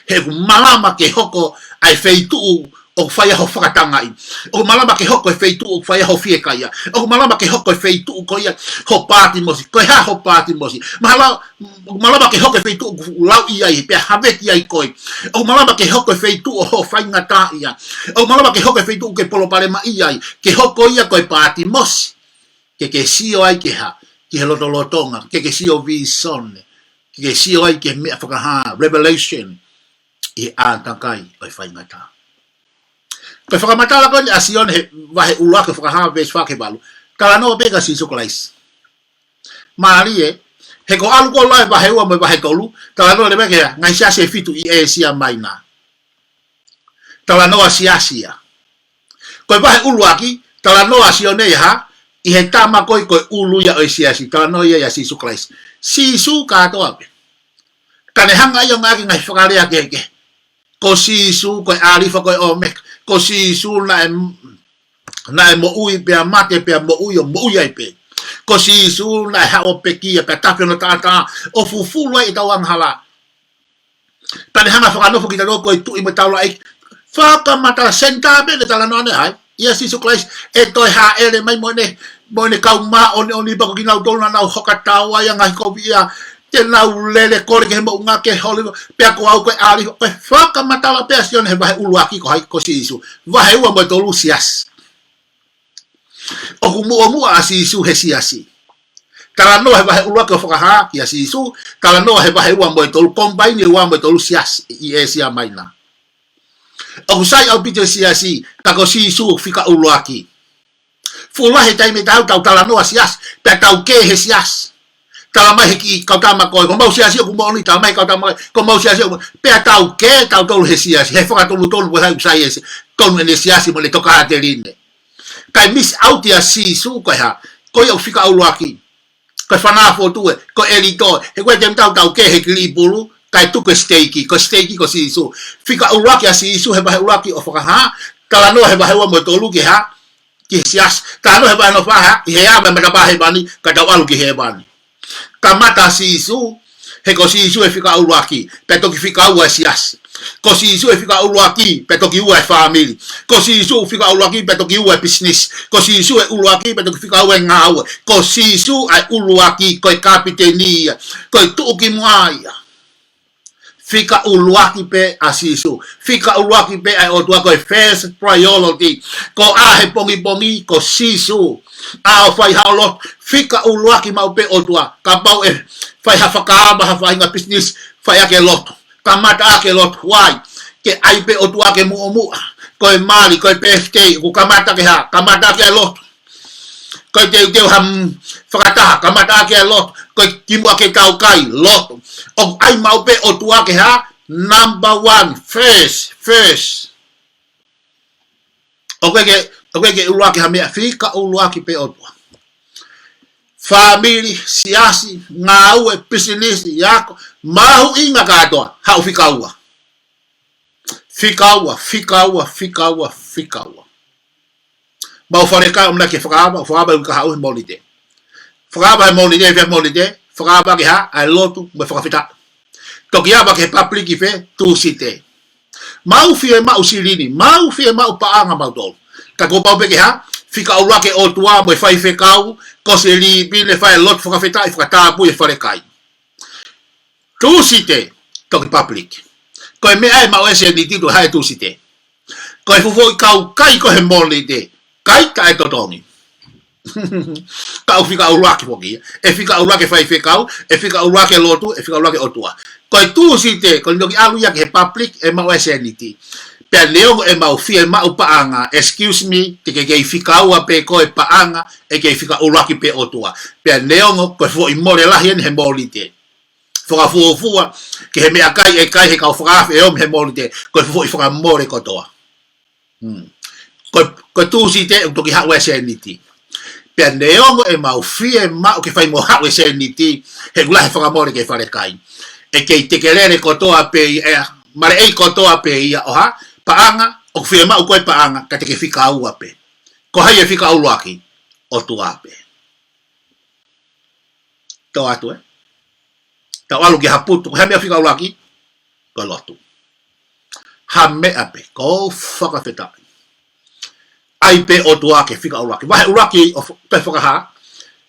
He ʻoku malama ke hoko ʻa e feituʻu ʻoku fai ai ho fakatangaʻi. ʻOku malama ke hoko e feituʻu ʻoku fai ai ho fiekaia. ʻOku malama ke hoko e feituʻu ko ia ho Pātimosi. Ko e hā ho Pātimosi? Mahalo, ʻoku malama ke hoko e feituʻu ʻoku lauʻi ai, pea haveki ai koe. ʻOku malama ke hoko e feituʻu ʻo ho faingataʻaʻia. ʻOku malama ke hoko e feituʻu ke palopalemaʻi ai. Ke hoko ia ko e Pātimosi. Ke ke sio ai ki he hā, ki he lotolotonga, ke ke sio vīsone, ke ke sio ai ki he meʻa Fakahā, revelation, ʻi he ʻātakai ʻo e faingataʻa. Ko e fakamatala ko eni ʻa Sione he vahe ʻuluaki ʻo Fakahā veesi fā ki he valu. Talanoa pē kia Sīsū Kalaisi. Mālie, he ko e ʻalu ko ē ʻo e vahe ua mo e vahe tolu, talanoa leva ki he ngaahi siasi ʻe fitu ʻi ʻĒsia Maina. Talanoa siasi ia. Ko e vahe ʻuluaki, talanoa Sione ia, ʻi he tama ko ē ko e ʻulu ia ʻo e siasi, talanoa ia ʻia Sīsū Kalaisi. Sīsū kātoa pē. Ka ne hanga ia ʻo ngāueʻaki ngaahi fakalea kehekehe. Ko Sīsū, ko e ʻĀlifa, ko e ʻŌmeka. Ko Sīsū naʻe, naʻe moʻui pea mate pea moʻui ʻo moʻui ai pē. Ko Sīsū naʻe haʻu ʻo pekia pea tafe hono taʻataʻa ʻo fufulu ai ʻetau angahala. Pea ne hanga fakanofo kitautolu ko e tuʻi mo e taulaʻeiki. Fakamatala senitā pē ʻene talanoa ʻe hai? ʻIa Sīsū Kalaisi, ʻe toe hāʻele mai mo ʻene, mo ʻene kau māʻoniʻoni pea ko kinautolu naʻa nau hoka tau ai ʻa e ngaahi kovi ia. Te nau lele kole ki he moʻunga ke holi, pea ko au ko e ʻĀlifa, ko e fakamatala pē ʻa Sione he vahe ʻuluaki ko hai? Ko Sīsū. Vahe ua mo e tolu siasi. ʻOku muʻomuʻa ʻa Sīsū he siasi. Talanoa he vahe ʻuluaki ʻo Fakahā kia Sīsū, talanoa he vahe ua mo e tolu, combine e ua mo e tolu siasi ʻi ʻĒsia Maina. ʻOku sai ʻaupito e siasi, ka ko Sīsū ʻoku fika ʻuluaki. Fuʻu lahi e taimi ʻe taha ʻoku tau talanoa siasi, pea tau kē he siasi. Talamai he kiʻi kau tama ko ē, ko homau siasi ʻoku moʻoni, talamai he kau tama ko ē, ko homau siasi ʻoku moʻoni, pea tau kē tautolu he siasi, he fakatonutonu ko hai ʻoku sai e si-, tonu ʻene siasi mo ʻene tokāteline. Kae miss out ʻia Sīsū ko e hā? Ko ia ʻoku fika ʻuluaki. Ko e fānau fotu ē, ko e ʻelito ē. He ko e taimi ʻe taha ʻoku tau kē he kiliʻi pulu, kae tuku e siteiki, ko e siteiki ko Sīsū. Fika ʻuluaki ʻa Sīsū he vahe ʻuluaki ʻo Fakahā, talanoa he vahe ua mo e tolu ki he hā? Ki he siasi. Talanoa he vahe hono fā, ʻi he ava e matapā hēvani, ka tau ʻalu ki hēvani. Kamata ʻa Sīsū, he ko Sīsū e fika ʻuluaki, pea toki fika ua e siasi. Ko Sīsū e fika ʻuluaki, pea toki ua e fāmili. Ko Sīsū fika ʻuluaki, pea toki ua e pisinisi. Ko Sīsū e ʻuluaki, pea toki fika ua e ngāue. Ko Sīsū ʻa e ʻuluaki, ko e kapiteni ia. Ko e tuʻukimuʻa ia. Fika ʻuluaki pē ʻa Sīsū. Fika ʻuluaki pē ʻa e ʻOtua, ko e first priority. Ko e ʻaho he pongipongi, ko Sīsū. ʻAho fai haʻo lotu, fika ʻuluaki maʻu pē ʻOtua. Kapau ʻe fai ha fakaava, ha faʻahinga pisinisi, fai ʻaki e lotu. Kamata ʻaki e lotu. Why? ke ʻai pē ʻOtua ke muʻomuʻa. Ko e mali, ko e pēfitei, ʻoku kamata ke hā, kamata ke ʻai lotu. Ko e teuteu ha, mm, fakataha, kamata ke ʻai lotu. Ko e kimuʻa ke tau kai, lotu. ʻOku ʻai maʻu pē ʻOtua ke hā, number one, first, first. ʻOku ʻikai ke, ʻoku ʻikai ke ʻuluaki ha meʻa, fika ʻuluaki pē ʻOtua. Fāmili, siasi, ngāue, pisinisi, ako, mahuʻinga kātoa, haʻu fika ua. Fika ua, fika ua, fika ua, fika ua. Mau falekai ʻoku ʻamanaki ke fakaava, fakaava ʻi he uike kahaʻu he Mōnite. Fakaava he Mōnite, fē Mōnite, fakaava ke hā, ʻai lotu, mo e fakafetaʻi. Toki ava ki he pāpuliki fē, Tūsite. Mau fiemaʻu silini, mau fiemaʻu paʻanga mautolu. Ka kuo pau pē ke hā, fika ʻuluaki ʻOtua mo e faifekau, ko e silini pē ne fai lotu fakafetaʻi, fakatapui e falekai. Tūsite, toki pāpuliki. Ko e meʻa ʻe maʻu e sēniti ʻoku hā he Tūsite. Ko e fuʻu foʻi kau kai ko ē he Mōnite, kai taʻetotongi. Kau fika ʻuluaki foki. ʻE fika ʻuluaki faifekau, ʻe fika ʻuluaki lotu, ʻe fika ʻuluaki ʻOtua. Ko e Tūsite, ko e toki ʻalu ia ki he pāpuliki, ʻe maʻu e sēniti. Pea neongo ʻemau fiemaʻu paʻanga, excuse me, te ke kei fika ua pē koe paʻanga, ʻe kei fika ʻuluaki pē ʻOtua. Pea neongo, ko e foʻi mole lahi eni he Mōnite. Fakafuofua, ki he meʻakai ʻe kai he kau fakaafe ʻe omi he Mōnite, ko e foʻi fakamole kotoa. Hmm. Ko, ko e Tūsite ʻoku toki haʻu e sēniti. Pea neongo ʻemau fiemaʻu ke fai mo haʻu e sēniti, he ʻoku lahi e fakamole ki he falekai. ʻE kei tekelele kotoa pē ia, ʻe, maleʻei kotoa pē ia ʻo hā, paʻanga, ʻoku fiemaʻu koe paʻanga, ka te ke fika ua pē. Ko hai ʻe fika ʻuluaki, ʻOtua pē. Tau atu ē. Tau ʻalu ki ha putu, ko e hā e meʻa fika ʻuluaki, ko e lotu. Ha meʻa pē, ko e fakafetaʻi. ʻAi pē ʻOtua ke fika ʻuluaki. Vahe ʻuluaki ʻo f-, pē fakahā,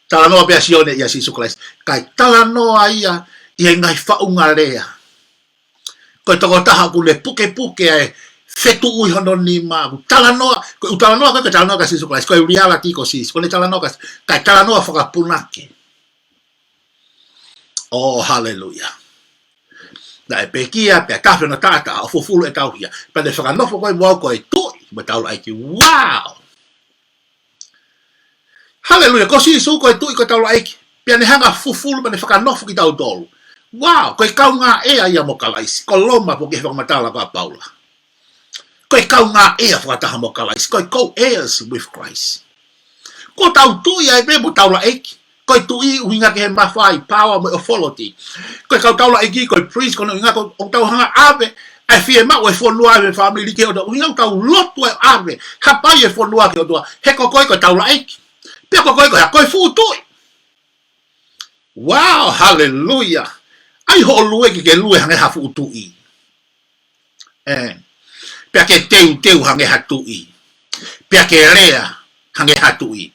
talanoa pē ʻa Sione ʻia Sīsū Kalaisi. Kae talanoa ia ʻi he ngaahi faʻunga lea. Ko e tokotaha ʻoku ne pukepuke ʻa e fetuʻu ʻi hono nima, ʻoku talanoa, ko e ʻū talanoa ko ē, ko e talanoa kia Sīsū Kalaisi, ko e reality ko Sīsū, ko ʻene talanoa kia, kae talanoa fakapunake. Oh, haleluia. Naʻe pekia, pea tafe hono taʻataʻa, ʻo fufulu e tauhi ia. Pea ne fakanofo ko ē mo au ko e tuʻi, mo e taulaʻeiki. Wow! Haleluia, ko Sīsū ko e tuʻi ko e taulaʻeiki. Pea ne hanga ʻo fufulu, pea ne fakanofo kitautolu. Wow, ko e kaungāʻea ia mo Kalaisi. Ko Loma foki he fakamatala ko ē ʻa Paula. Ko e kaungāʻea fakataha mo Kalaisi. Ko e co-heirs with Christ. Ko ʻetau tuʻi ai pē mo e taulaʻeiki. Ko e tuʻi ʻuhinga ki he mafai, power mo e authority. Ko e kau taulaʻeiki, ko e priest, ko hono ʻuhinga ko ē ʻoku tau hanga ʻo ʻave ʻa e fiemaʻu e fonua ʻa e fāmili ki he ʻOtua. ʻUhinga ʻoku tau lotu ʻo ʻave, hapai e fonua ki he ʻOtua. He ko koe ko e taulaʻeiki. Pea ko koe ko e hā, ko e fuʻu tuʻi. Wow, haleluia. ʻAi hoʻo lue ke ke lue hangē ha fuʻu tuʻi. ʻE. Pea ke teuteu hangē ha tuʻi. Pea ke lea hangē ha tuʻi.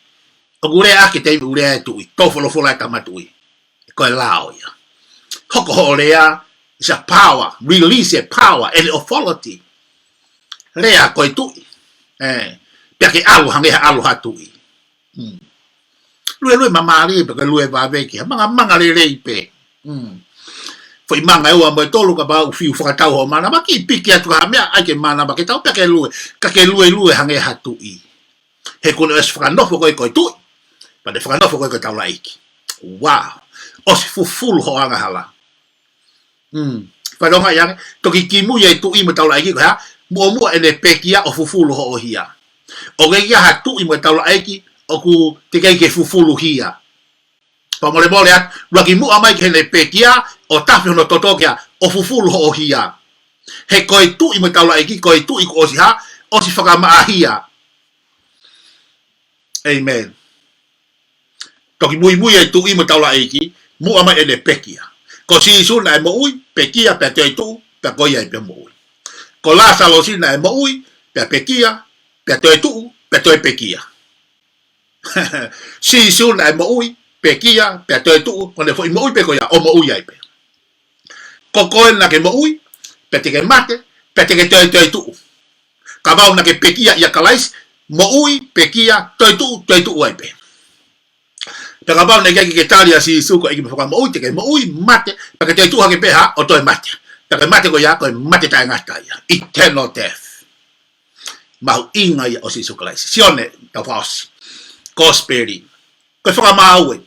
ʻOku lea ʻaki e taimi ʻoku lea ai e tuʻi. Tō folofola e tama tuʻi. Ko e lao ia. Hoko hoʻo lea, is a power. Release e power and authority. Lea ko e tuʻi. ʻE. Pea ke ʻalu hangē ha ʻalu ha tuʻi. Hmm. Luelue māmālie pē, ko e lue vave ki ha mangamanga lelei pē. Hmm. Foʻi manga ʻe ua mo e tolu kapau ʻoku fiu fakatau hoʻo mānava, kiʻi piki atu ha meʻa, ʻai ke mānava ke tau pē ke lue, ka ke luelue hangē ha tuʻi. He kuo ne ʻosi fakanofo koe ko e tuʻi, pea ne fakanofo koe ko e taulaʻeiki. Wow. ʻOsi fufulu hoʻo angahala. Mm. Fatongia ia ange, toki kimui e tuʻi mo e taulaʻeiki ko e hā, muʻomuʻa ʻene pekia ʻo fufulu hoʻo hia. ʻOku ʻikai ha tuʻi mo e taulaʻeiki ʻoku teʻeki ke fufulu hia. Fakamolemole atu, ʻuluaki muʻa mai ki heʻene pekia, ʻo tafe hono toto ki ai, ʻo fufulu hoʻo hia. He ko e tuʻi mo e taulaʻeiki, ko e tuʻi kuo ʻosi hā, ʻosi fakamaʻa hia. Amen. Toki muimui e tuʻi mo e taulaʻeiki, muʻa mai ʻene pekia. Ko Sīsū naʻe moʻui, pekia, pea toetuʻu, pea ko ia ai pē moʻui. Ko Lāsalosi naʻe moʻui, pea pekia, pea toetuʻu, pea toe pekia. Sīsū naʻe moʻui, pekia, pea toetuʻu, ko ʻene foʻi moʻui pē ko ia, ʻo moʻui ai pē. Ko koe naʻa ke moʻui, pea te ke mate, pea te ke toe toetuʻu. Kapau naʻa ke pekia ʻia Kalaisi, moʻui, pekia, toetuʻu, toetuʻu ai pē. Pea kapau naʻe ʻikai ke ke tali ʻa Sīsū ko e ʻEiki mo e Fakamoʻui, te ke moʻui, mate, pea ke toetuʻu hake pē hā, ʻo toe mate. Pea ko e mate ko ia, ko e mate taʻengata ia. Eternal death. Mahuʻinga ia ʻo Sīsū Kalaisi. Sione, tau fakaʻosi. Kosipeli. Ko e fakamaau ē.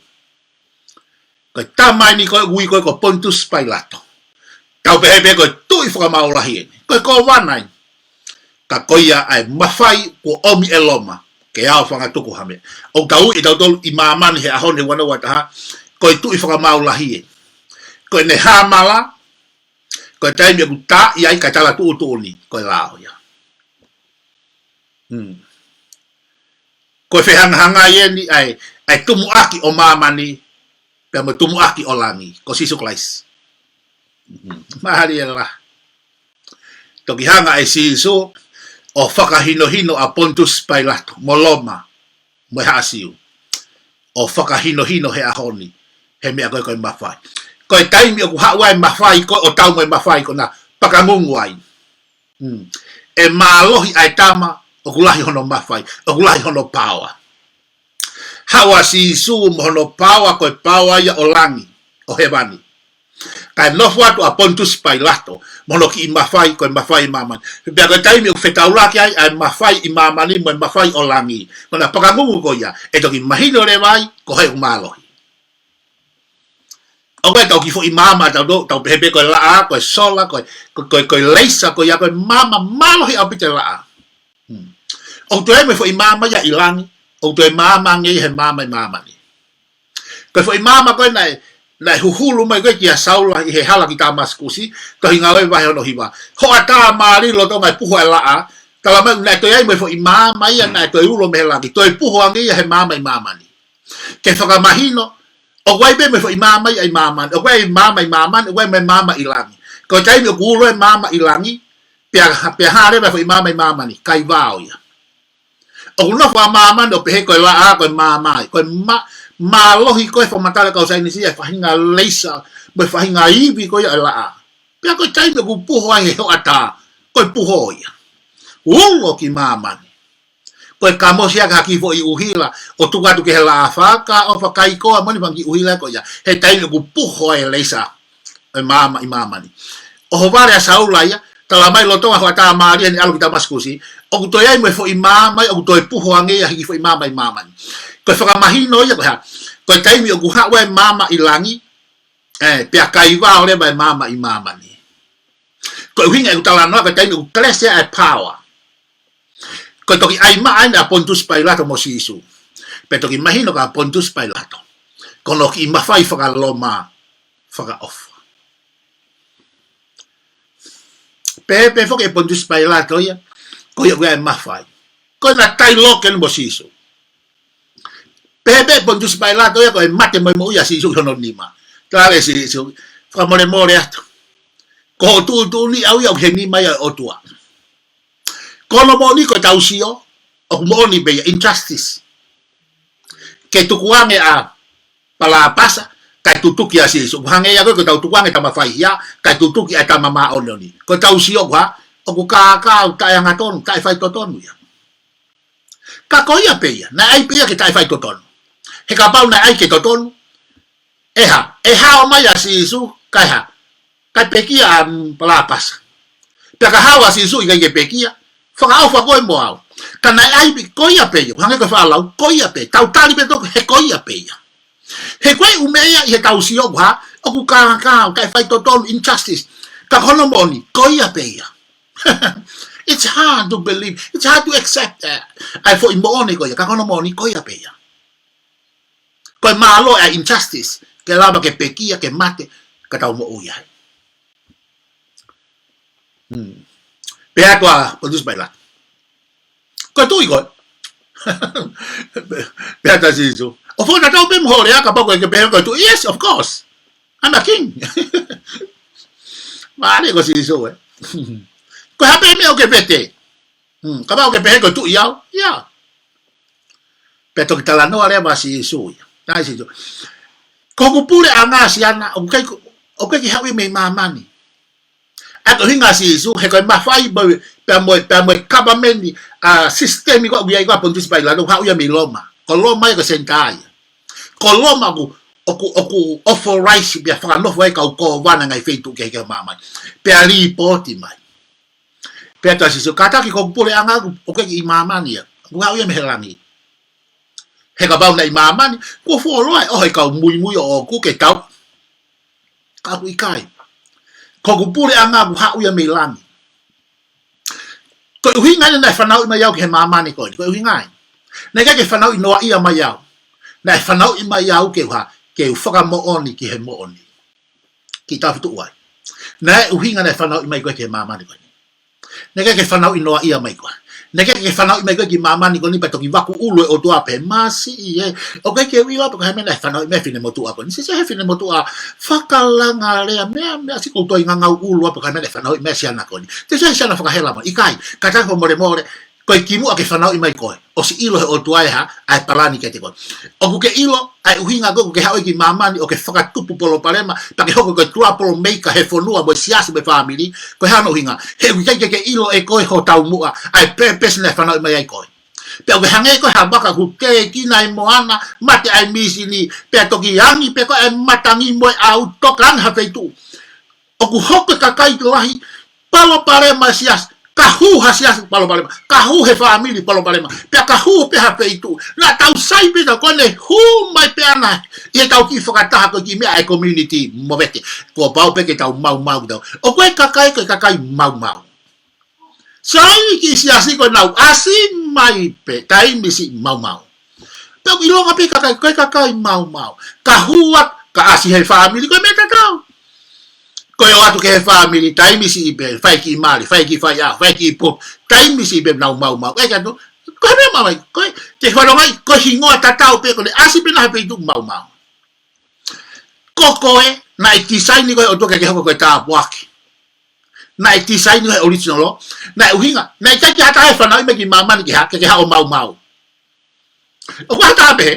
Ko e tama eni ko ē ʻoku ui ko ē ko Ponitusi Pailato. Tau pehē pē ko e tuʻi fakamaau lahi eni. Ko e kōvana eni. Ka ko ia ʻa e mafai kuo ʻomi ʻe Loma ke aofangatuku ha meʻa. ʻOku tau ui ʻe tautolu ʻi māmani he ʻaho ni he ua noa ua taha, ko e tuʻi fakamaau lahi eni. Ko ʻene hāmala, ko e taimi ʻoku tā ai kae tala tuʻutuʻuni, ko e lao ia. Hmm. Ko e fehangahangai eni ʻa e, ʻa e tumuʻaki ʻo māmani, pea mo e tumuʻaki ʻo langi, ko Sīsū Kalaisi. Hmm. Mālie lahi. Toki hanga ʻe Sīsū ʻo fakahinohino ʻa Ponitusi Pailato, mo Loma, mo e haʻa Siu. ʻO fakahinohino he ʻaho ni, he meʻa ko ē ko e mafai. Ko e taimi ʻoku haʻu ai e mafai, ko e ʻo tau mo e mafai ko ena pakangungu ai. Hmm. ʻE mālohi ʻa e tama, ʻoku lahi hono mafai, ʻoku lahi hono paoa. Haʻu ʻa Sīsū mo hono paoa ko e paoa ia ʻo langi, ʻo hēvani. Kae nofo atu ʻa Ponitusi Pailato, mo hono kiʻi mafai, ko e mafai ʻi māmani. Pea ko e taimi ʻoku fetaulaki ai, ʻa e mafai ʻi māmani, mo e mafai ʻo langi. Ko ena pakangungu ko ia, ʻe toki mahino leva ai, ko hai ʻoku mālohi. ʻOku ʻi ai ʻetau kiʻi foʻi maama, tau, tau pehē pē ko e laʻā, ko e sola, ko e, ko e, ko e, ko e leisa, ko ia ko e maama mālohi ʻaupito e laʻā. Hmm. ʻOku toe ʻi ai mo e foʻi maama ia ʻi langi, ʻoku toe maama ange ia he maama ʻi māmani. Ko e foʻi maama ko ē naʻe, naʻe huhulu mai ko ē kia Saula ʻi he hala ki Tāmasikusi, Tohi Ngāue vahe hono hiva. Hoʻatā mālie lolotonga e puha e laʻā, tala mai naʻe toe ʻi ai mo e foʻi maama ia naʻe toe ulo mei he langi, toe puha ange ia he maama ʻi māmani. Ke fakamahino, ʻoku ʻi ai pē mo e foʻi maama ia ʻi māmani, ʻoku ʻi ai maama ʻi māmani, ʻoku ʻi ai mo e maama ʻi langi. Ko e taimi ʻoku ulo e maama ʻi langi, pea, pea hā leva e foʻi maama ʻi māmani, kaivao ia. ʻOku nofo ʻa māmani ʻo pehē ko e laʻā, ko e maama ia, ko e ma-, mālohi ko ē fakamatala kau saienisi ia, faʻahinga leisa, mo e faʻahinga ivi ko ia e laʻā. Pea ko e taimi ʻoku puha ai he hoʻatā, ko e puha ia. Ulo ki māmani. Ko e kamosi ʻaki ha kiʻi foʻi ʻuhila, ʻo tuku atu ki he laʻā, fakaʻofa kaikoa mo e fanga kiʻi ʻuhila ko ia. He taimi ʻoku puha ai e leisa, e maama ʻi māmani. ʻOhovale ʻa Saula ia, tala mai lolotonga hoʻatā mālie ʻene ʻalu ki Tāmasikusi, ʻoku toe ʻi ai mo e foʻi maama ia, ʻoku toe puha ange ia he kiʻi foʻi maama ʻi māmani. Ko e fakamahino ia ko e hā, ko e taimi ʻoku haʻu ai e maama ʻi langi, ē, pea kaivao leva e maama ʻi māmani. Ko e ʻuhinga ʻeku talanoa, ko e taimi ʻoku kalesi ai e paoa. Ko e toki ʻai maʻa eni ʻa Ponitusi Pailato mo Sīsū. Pea toki mahino kia Ponitusi Pailato, ko hono kiʻi mafai faka-Loma, fakaʻofa. Pehē pē foki ʻe Ponitusi Pailato ia, ko ia ʻoku ʻi ai e mafai. Ko ena tai loke mo Sīsū. Pehē pē ʻe Ponitusi Pailato ia ko e mate mo e moʻui ʻa Sīsū ʻi hono nima. Tala ʻe Sīsū, fakamolemole atu. Ko hoʻo tuʻutuʻuni ʻe au ia ʻoku ʻi he nima ia ʻo e ʻOtua. Ko hono moʻoni ko ʻetau sio, ʻoku moʻoni pē ia, injustice. Ke tukuange ʻa Palāpasa, kae tutuki ʻa Sīsū. Hangē ia ko ē ko ʻetau tukuange e tama faihia, kae tutuki ʻa e tama māʻoniʻoni. Ko ʻetau sio ko ē, ʻoku kākā, ʻoku taʻeangatonu, taʻefaitotonu ia. Ka ko ia pē ia, naʻe ʻai pē ia ke taʻefaitotonu. He kapau naʻe ʻai ke totonu, ʻe hā, ʻe hao mai ʻa Sīsū, kae hā, kae pekia ʻa, mm, Palāpasa. Pea ka hao ʻa Sīsū ʻikai ke pekia, fakaʻofa koe mo au. Ka naʻe ʻai pē, ko ia pē ia, hangē ko e faʻa lau, ko ia pē, tau tali pē toki, he ko ia pē ia. He ko e ʻū meʻa ia ʻi heʻetau sio ko ē, ʻoku kākā, ʻoku taʻefaitotonu, injustice. Ka ko hono moʻoni, ko ia pē ia. It's hard to believe. It's hard to accept that. ʻA e foʻi moʻoni ko ia, ka ko hono moʻoni, ko ia pē ia. Ko e mālō ʻa e injustice, ke lava ke pekia, ke mate, ka tau moʻui ai. Hmm. Pehē atu ʻa Ponitiusi Pailato, ko e tuʻi koe? Pehē atu ʻa Sīsū, ʻoku ou fakatatau pē mo hoʻo lea kapau ʻoku ke pehē ko e tuʻi. Yes, of course. I'm a king. Mālie ko Sīsū, ē. Ko e hā pē meʻa ʻoku ke vete? Hmm, kapau ʻoku ke pehē ko e tuʻi au, ia. Pea toki talanoa leva ʻa Sīsū ia. Naʻe Sīsū, ko hoku puleʻanga siana, ʻoku ʻikai, ʻoku ʻikai ke haʻu ia mei māmani. ʻA ia ko e ʻuhinga ʻa Sīsū, he ko e mafai mo e, pea mo e, pea mo e kavameni, ʻa, sisitemi ko ē ʻoku ʻi ai ko ē ʻa Ponitiusi Pailato, ʻoku haʻu ia mei Loma. Ko Loma ia ko e senitā ia. Ko Loma ʻoku ʻoku, ʻoku authorize pea fakanofo ai e kau kōvana ʻa e ngaahi feituʻu kehekehe ʻo māmani. Pea lipooti mai. Pea tala ʻe Sīsū, kātaki ko hoku puleʻanga ʻoku ʻikai ʻi māmani ia. ʻOku haʻu ia mei he langi. He kapau naʻe ʻi māmani, kuo fuoloa e ʻoho ʻa e kau muimui ʻoʻoku ke tau. Ka ʻoku ʻikai. Ko hoku puleʻanga ʻoku haʻu ia mei langi. Ko e ʻuhinga eni naʻe fanauʻi mai au ki he māmani ko eni. Ko e ʻuhinga eni. Naʻe ʻikai ke fanauʻi noaʻia mai au. Naʻe fanauʻi mai au ke u hā, ke u fakamoʻoni ki he moʻoni. Kiʻi tau tuʻu ai. Naʻe ʻuhinga naʻe fanauʻi mai koe ki he māmani ko eni. Naʻe ʻikai ke fanauʻi noaʻia mai koe. Naʻe ʻikai ke fanauʻi mai koe ki māmani ko eni pea toki vaku ʻulu e ʻOtua pē, masiʻi ē. ʻOku ʻikai ke u ʻilo pe ko e hā e meʻa naʻe fanauʻi mai e finemotuʻa ko eni. Sio, sio he finemotuʻa fakalanga lea, meʻa, meʻa, siʻi ʻoku ou toe ngangau ʻulu pe ko e hā e meʻa naʻe fanauʻi mai e siana ko eni. Sio, sio he siana fakahela mo. ʻIkai, kātaki fakamolemole, ko e kimuʻa ke fanauʻi mai koe. ʻOsi ʻilo he ʻOtua e hā, ʻa e palani kiate koe. ʻOku ke ʻilo, ʻa e ʻuhinga ko ē ʻoku ke haʻu ai ki māmani ʻo ke fakatupu palopalema, pea ke hoko ko e trouble maker he fonua mo e siasi mo e fāmili, ko e hā hono ʻuhinga? He ʻoku ʻikai ke ke ʻilo ʻe koe ho taumuʻa, ʻa e purpose naʻe fanauʻi mai ai koe. Pea ʻoku ke hangē ko ha vaka kuo tēkina e moana, mate ʻa e mīsini, pea toki angi pē ko e matangi mo e ʻau toka ange ha feituʻu. ʻOku hoko e kakai lahi, palopalema e siasi, ka hū ha siasi palopalema, ka hū he fāmili palopalema, pea ka hū pē ha feituʻu. Naʻa tau sai pē tau ko ē ne hū mai pē ʻana ʻi he tau kiʻi fakataha ko e kiʻi meʻa ʻa e community movete. Kuo pau pē ke tau maumau tau. ʻOku ʻi ai e kakai, ko e kakai maumau. Sai ki he siasi ko ē naʻa nau ʻasi mai pē, taimi siʻi maumau. Pea ʻoku ʻilonga pē kakai, ko e kakai maumau. Ka hū atu, ka ʻasi he fāmili, ko e meʻa tatau. Ko e ō atu ki he fāmili, taimi siʻi pē, fai kiʻi mali, fai kiʻi faiʻao, fai kiʻi pupu, taimi siʻi pē nau maumau. ʻE ka tu, ko e meʻa mai, ko e, te fanongo ai, ko e hingoa tatau pē, ko ʻene ʻasi pē ʻana ha feituʻu maumau. Ko koe, naʻe tisaini koe ʻe he ʻOtua ke ke hoko ko e tāpuaki. Naʻe tisaini he original law. Naʻe ʻuhinga. Naʻe ʻikai ke ʻi ai ha taha ʻe fanauʻi mai ki māmani ke hā, ke ke haʻu ʻo maumau. ʻOku ʻi ai ha taha pehē?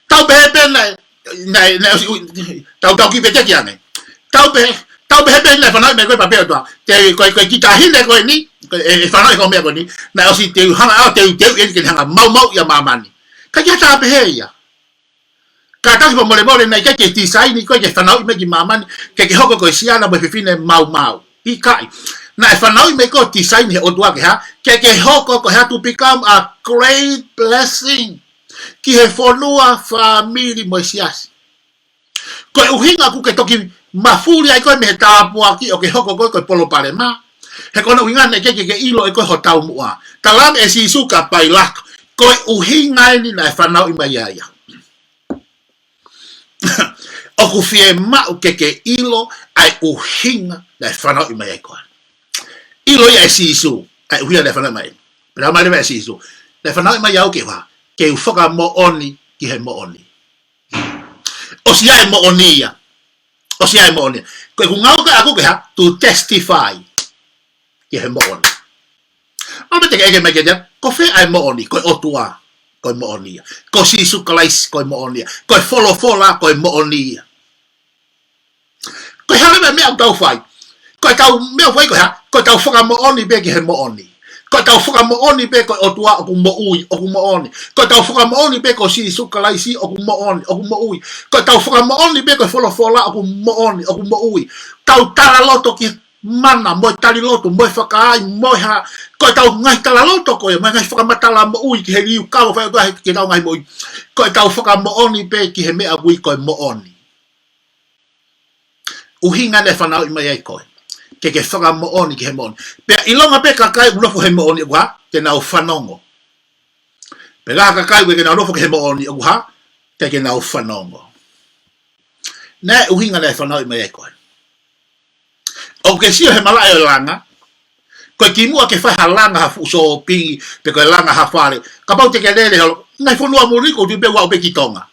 Tau pehē pē naʻe, naʻe, naʻe ʻosi, tau, tau kiʻi veteki ange. Tau pehē, tau pehē pē naʻe fanauʻi mai koe pea pehē ʻe he ʻOtua. Te, ko e, ko e kiʻi taʻahine ko eni, ko e, ʻe fanauʻi ko e meʻa ko eni. Naʻe ʻosi teuteu hanga, ʻo teuteu eni ke ne hanga ʻo maumau ia māmani. ʻIkai ke ʻi ai ha taha pehē ia. Kātaki fakamolemole naʻe ʻikai ke tisaini koe ke fanauʻi mai ki māmani, ke ke hoko ko e siana mo e fefine maumau. ʻIkai. Naʻe fanauʻi mai koe ʻo tisaini he ʻOtua ke hā, ke ke hoko ko e hā, to become a great blessing. Ki he fonua, fāmili mo e siasi. Ko e ʻuhinga ʻoku ke toki mafuli ai koe mei he tāpuaki ʻo ke hoko koe ko e palopalema. He ko hono ʻuhinga naʻe ʻikai ke ke ʻilo ʻe koe ho taumuʻa. Tala ange ʻe Sīsū kia Pailato. Ko e ʻuhinga eni naʻe fanauʻi mai ai au. ʻOku fiemaʻu ke ke ʻilo ʻa e ʻuhinga naʻe fanauʻi mai ai koe. ʻIlo ia ʻe Sīsū, ʻa e ʻuhinga naʻe fanauʻi mai. Pea mai leva ʻe Sīsū. Naʻe fanauʻi mai au ke u hā, ke u fakamoʻoni ki he moʻoni. ʻOsi ʻi ai e moʻoni ia. ʻOsi ʻi ai e moʻoni ia. Ko ʻeku ngāue ko ē ʻaʻaku ke hā, to testify ki he moʻoni. ʻAlu pē te ke ʻeke mai kiate au, ko fē ʻa e moʻoni? Ko e ʻOtua, ko e moʻoni ia. Ko Sīsū Kalaisi, ko e moʻoni ia. Ko e folofola, ko e moʻoni ia. Ko e hā leva e meʻa ʻoku tau fai? Ko ʻetau meʻa ʻoku fai ko e hā? Ko ʻetau fakamoʻoni pē ki he moʻoni. Ko ʻetau fakamoʻoni pē ko e ʻOtua ʻoku moʻui, ʻoku moʻoni. Ko ʻetau fakamoʻoni pē ko Sīsū Kalaisi ʻoku moʻoni, ʻoku moʻui. Ko ʻetau fakamoʻoni pē ko e folofola ʻoku moʻoni, ʻoku moʻui. Tau talaloto ki he mana, mo e tali lotu, mo e fakaai, mo e hā, ko ʻetau ngaahi talaloto ko ia, mo e ngaahi fakamatala moʻui ki he liukava fai ʻOtua he ke tau ngaahi moʻui. Ko ʻetau fakamoʻoni pē ki he meʻa ʻoku ui ko e moʻoni. ʻUhinga naʻe fanauʻi mai ai koe. Ke ke fakamoʻoni ki he moʻoni. Pea ʻilonga pē kakai ʻoku nofo he moʻoni ʻoku hā, te nau fanongo. Pea kakai ʻoku ʻikai ke nau nofo ki he moʻoni ʻoku hā, ʻikai ke nau fanongo. Naʻe ʻuhinga naʻe fanauʻi mai ai koe. ʻOku ke sio he malaʻe ʻo e langa. Ko e kimuʻa ke fai ha langa ha fuʻu sōpingi, pe ko e langa ha fale. Kapau te ke lele holo, ngaahi fonua muli ko tu pe ua upe ki Tonga.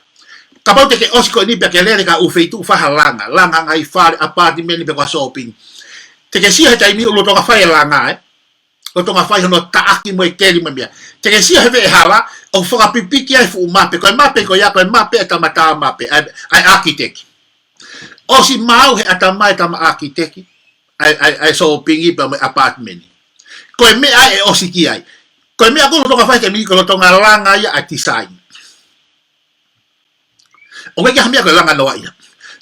Kapau te ke ʻosi ko eni pea ke lele ki ha ʻū feituʻu fai ha langa, langa ngaahi fale, ʻapaatimeni pe ko ha sōpingi. Te ke sio he taimi ʻoku lolotonga fai e langa, ē. Lolotonga fai hono taʻaki mo e keli mo e meʻa. Te ke sio he veʻehala, ʻoku fakapipiki ai fuʻu mape, ko e mape ko ia, ko e mape ʻa e tama tā mape, ʻa e, ʻa e ʻākiteki. ʻOsi maau he ʻatamai ʻa e tama ʻākiteki, ʻa e, ʻa e, ʻa e sōpingi pea mo e ʻapaatimeni. Ko e meʻa ʻe ʻosi ki ai. Ko e meʻa ʻoku lolotonga fai he taimi ni ko e lolotonga langa ia ʻa e tisaini. ʻOku ʻikai ha meʻa ko e langa noa ia.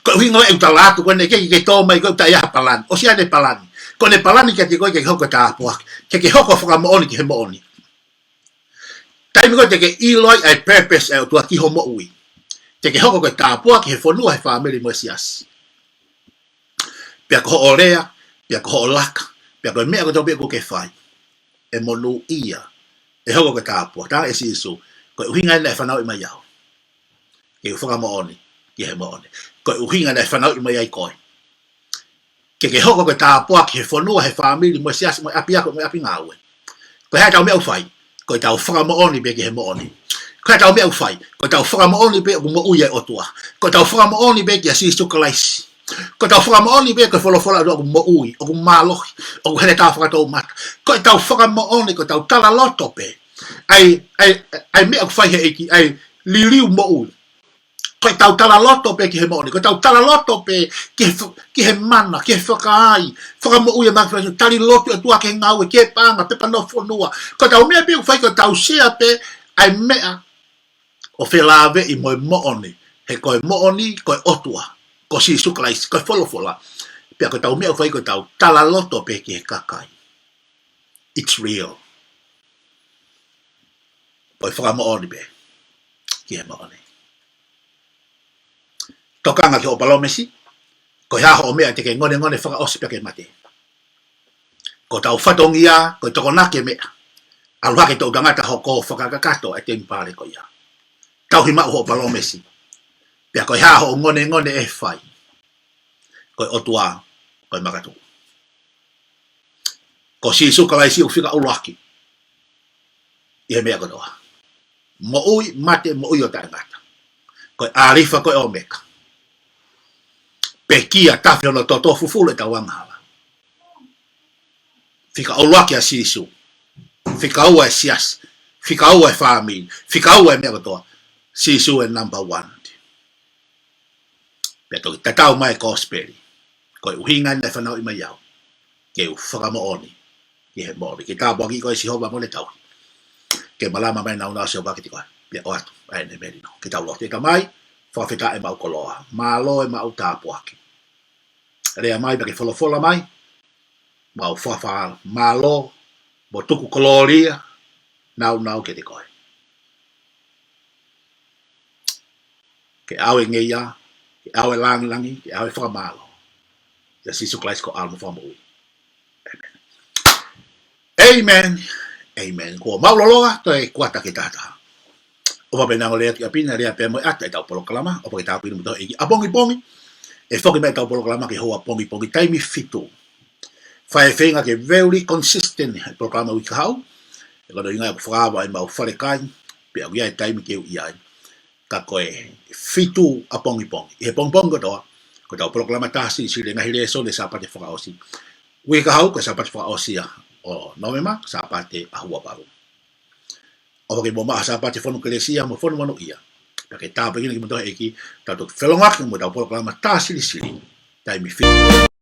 Ko e ʻuhinga ʻeku tala atu ko eni, ʻikai ke ke tō mai ko e taʻe ʻi ai ha palani. ʻOsi ʻene palani. Ko ʻene palani kiate koe ke ke hoko ko e tāpuaki. Ke ke hoko ko e fakamoʻoni ki he moʻoni. Taimi ko ē te ke ʻilo ai ʻa e purpose ʻa e ʻOtua ki hoʻo moʻui, te ke hoko ko e tāpuaki he fonua, he fāmili mo e siasi. Pea ko hoʻo lea, pea ko hoʻo laka, pea ko e meʻa kotoa pē ʻoku ke fai, ʻe monūʻia, ʻe hoko ko e tāpuaki. Talaange ʻe Sīsū, ko e ʻuhinga eni naʻe fanauʻi mai au, ke u fakamoʻoni ki he moʻoni. Ko e ʻuhinga naʻe fanauʻi mai ai koe, ke ke hoko ko e tāpuaki he fonua, he fāmili, mo e siasi, mo e ʻapiako, mo e ʻapi ngāue. Ko e hā ʻetau meʻa ʻoku fai? Ko ʻetau fakamoʻoni pē ki he moʻoni. Ko e hā ʻetau meʻa ʻoku fai? Ko ʻetau fakamoʻoni pē ʻoku moʻui ʻa e ʻOtua. Ko ʻetau fakamoʻoni pē kia Sīsū Kalaisi. Ko ʻetau fakamoʻoni pē ko e folofola ʻa e ʻOtua ʻoku moʻui, ʻoku mālohi, ʻoku heletā fakatoumata. Ko ʻetau fakamoʻoni, ko ʻetau talaloto pē ʻa e, ʻa e, ʻa e meʻa ʻoku fai he ʻEiki, ʻa e liliu moʻui. Ko ʻetau talaloto pē ki he moʻoni, ko ʻetau talaloto pē ki he f-, ki he mana, ki he fakaai, fakamoʻui ʻa e māfimafi, tali lotu ʻa e ʻOtua ki he ngāue, ki he paʻanga, pepa nofo fonua. Ko ʻetau meʻa pē ʻoku fai, ko ʻetau sea pē ʻa e meʻa ʻoku felāveʻi mo e moʻoni, he ko e moʻoni, ko e ʻOtua, ko Sīsū Kalaisi, ko e folofola. Pea ko ʻetau meʻa ʻoku fai ko ʻetau talaloto pē ki he kakai. It's real. Ko e fakamoʻoni pē ki he moʻoni. Tokanga ki hoʻo palōmesi, ko e hā hoʻo meʻa te ke ngonengone fakaʻosi pea ke mate. Ko hotau fatongia, ko e tokonaki e meʻa. ʻAlu hake toʻutangata hoko fakakakato e temipale ko ia. Tauhi maʻu hoʻo palōmesi. Pea ko e hā hoʻo ngonengone ʻe fai, ko e ʻOtua ko e makatuʻu. Ko Sīsū Kalaisi ʻoku fika ʻuluaki ʻi he meʻa kotoa. Moʻui, mate, moʻui ʻo taʻengata. Ko e ʻAlifa, ko e ʻOmeka. Pekia, tafe hono toto, fufulu ʻetau angahala. Fika ʻuluaki ʻa Sīsū. Fika ua e siasi. Fika ua e fāmili. Fika ua e meʻa kotoa. Sīsū e number one. Pea toki tatau mai e kosipeli. Ko e ʻuhinga naʻe fanauʻi mai au, ke u fakamoʻoni ki he moʻoni. Ke tāpuakiʻi koe ʻe Sihova mo e tauhi. Ke malama mai e nāunau ʻo Sihova kiate koe. Pea ʻoatu ʻa ʻene melino. Ke tau lotu. ʻE Tamai, fakafetaʻi ʻemau koloa. Mālō ʻemau tāpuaki. Lea mai pea ke folofola mai. Mau fakafetaʻi. Mālō, mo tuku kolōlia, nāunau kiate koe. Ke ʻave e ngeia, ke ʻave e lāngilangi, ke ʻave e fakamālō. ʻIa Sīsū Kalaisi ko e ʻAlo mo e Fakamoʻui. ʻĒmeni. ʻĒmeni. ʻĒmeni. Kuo mau loloa, toe kuata ke tata. ʻOfa pē naʻa ngolea ki ʻapi na lea pē mo e ʻata ʻetau polokalama, ʻofa ke tāpuakiʻi kimoutolu ʻe he ʻEiki ʻapongipongi, ʻe foki mai ʻetau polokalama ki he houa pongipongi taimi fitu. Fai e feinga ke very consistent he polokalama uike kahaʻu, ʻe kano inga ʻoku fakaava ʻemau falekai, pea ʻoku ʻi ai e taimi ke u ʻi ai. Ka ko e fitu ʻapongipongi. ʻI he pongipongi kotoa, ko ʻetau polokalama tā silisili e ngaahi lēsoni e Sāpate fakaʻosi. Uike kahaʻu ko e Sāpate fakaʻosi ia ʻo Nōvema, Sāpate ʻaho ua valu. ʻOfa ke mou maʻu ha Sāpate fonu kelesi mo fonu monūʻia. Pea ke tāpuakiʻi kimoutolu ʻe he ʻEiki, tau toki felōngoaki mo ʻetau polokalama tā silisili. Taimi fitu.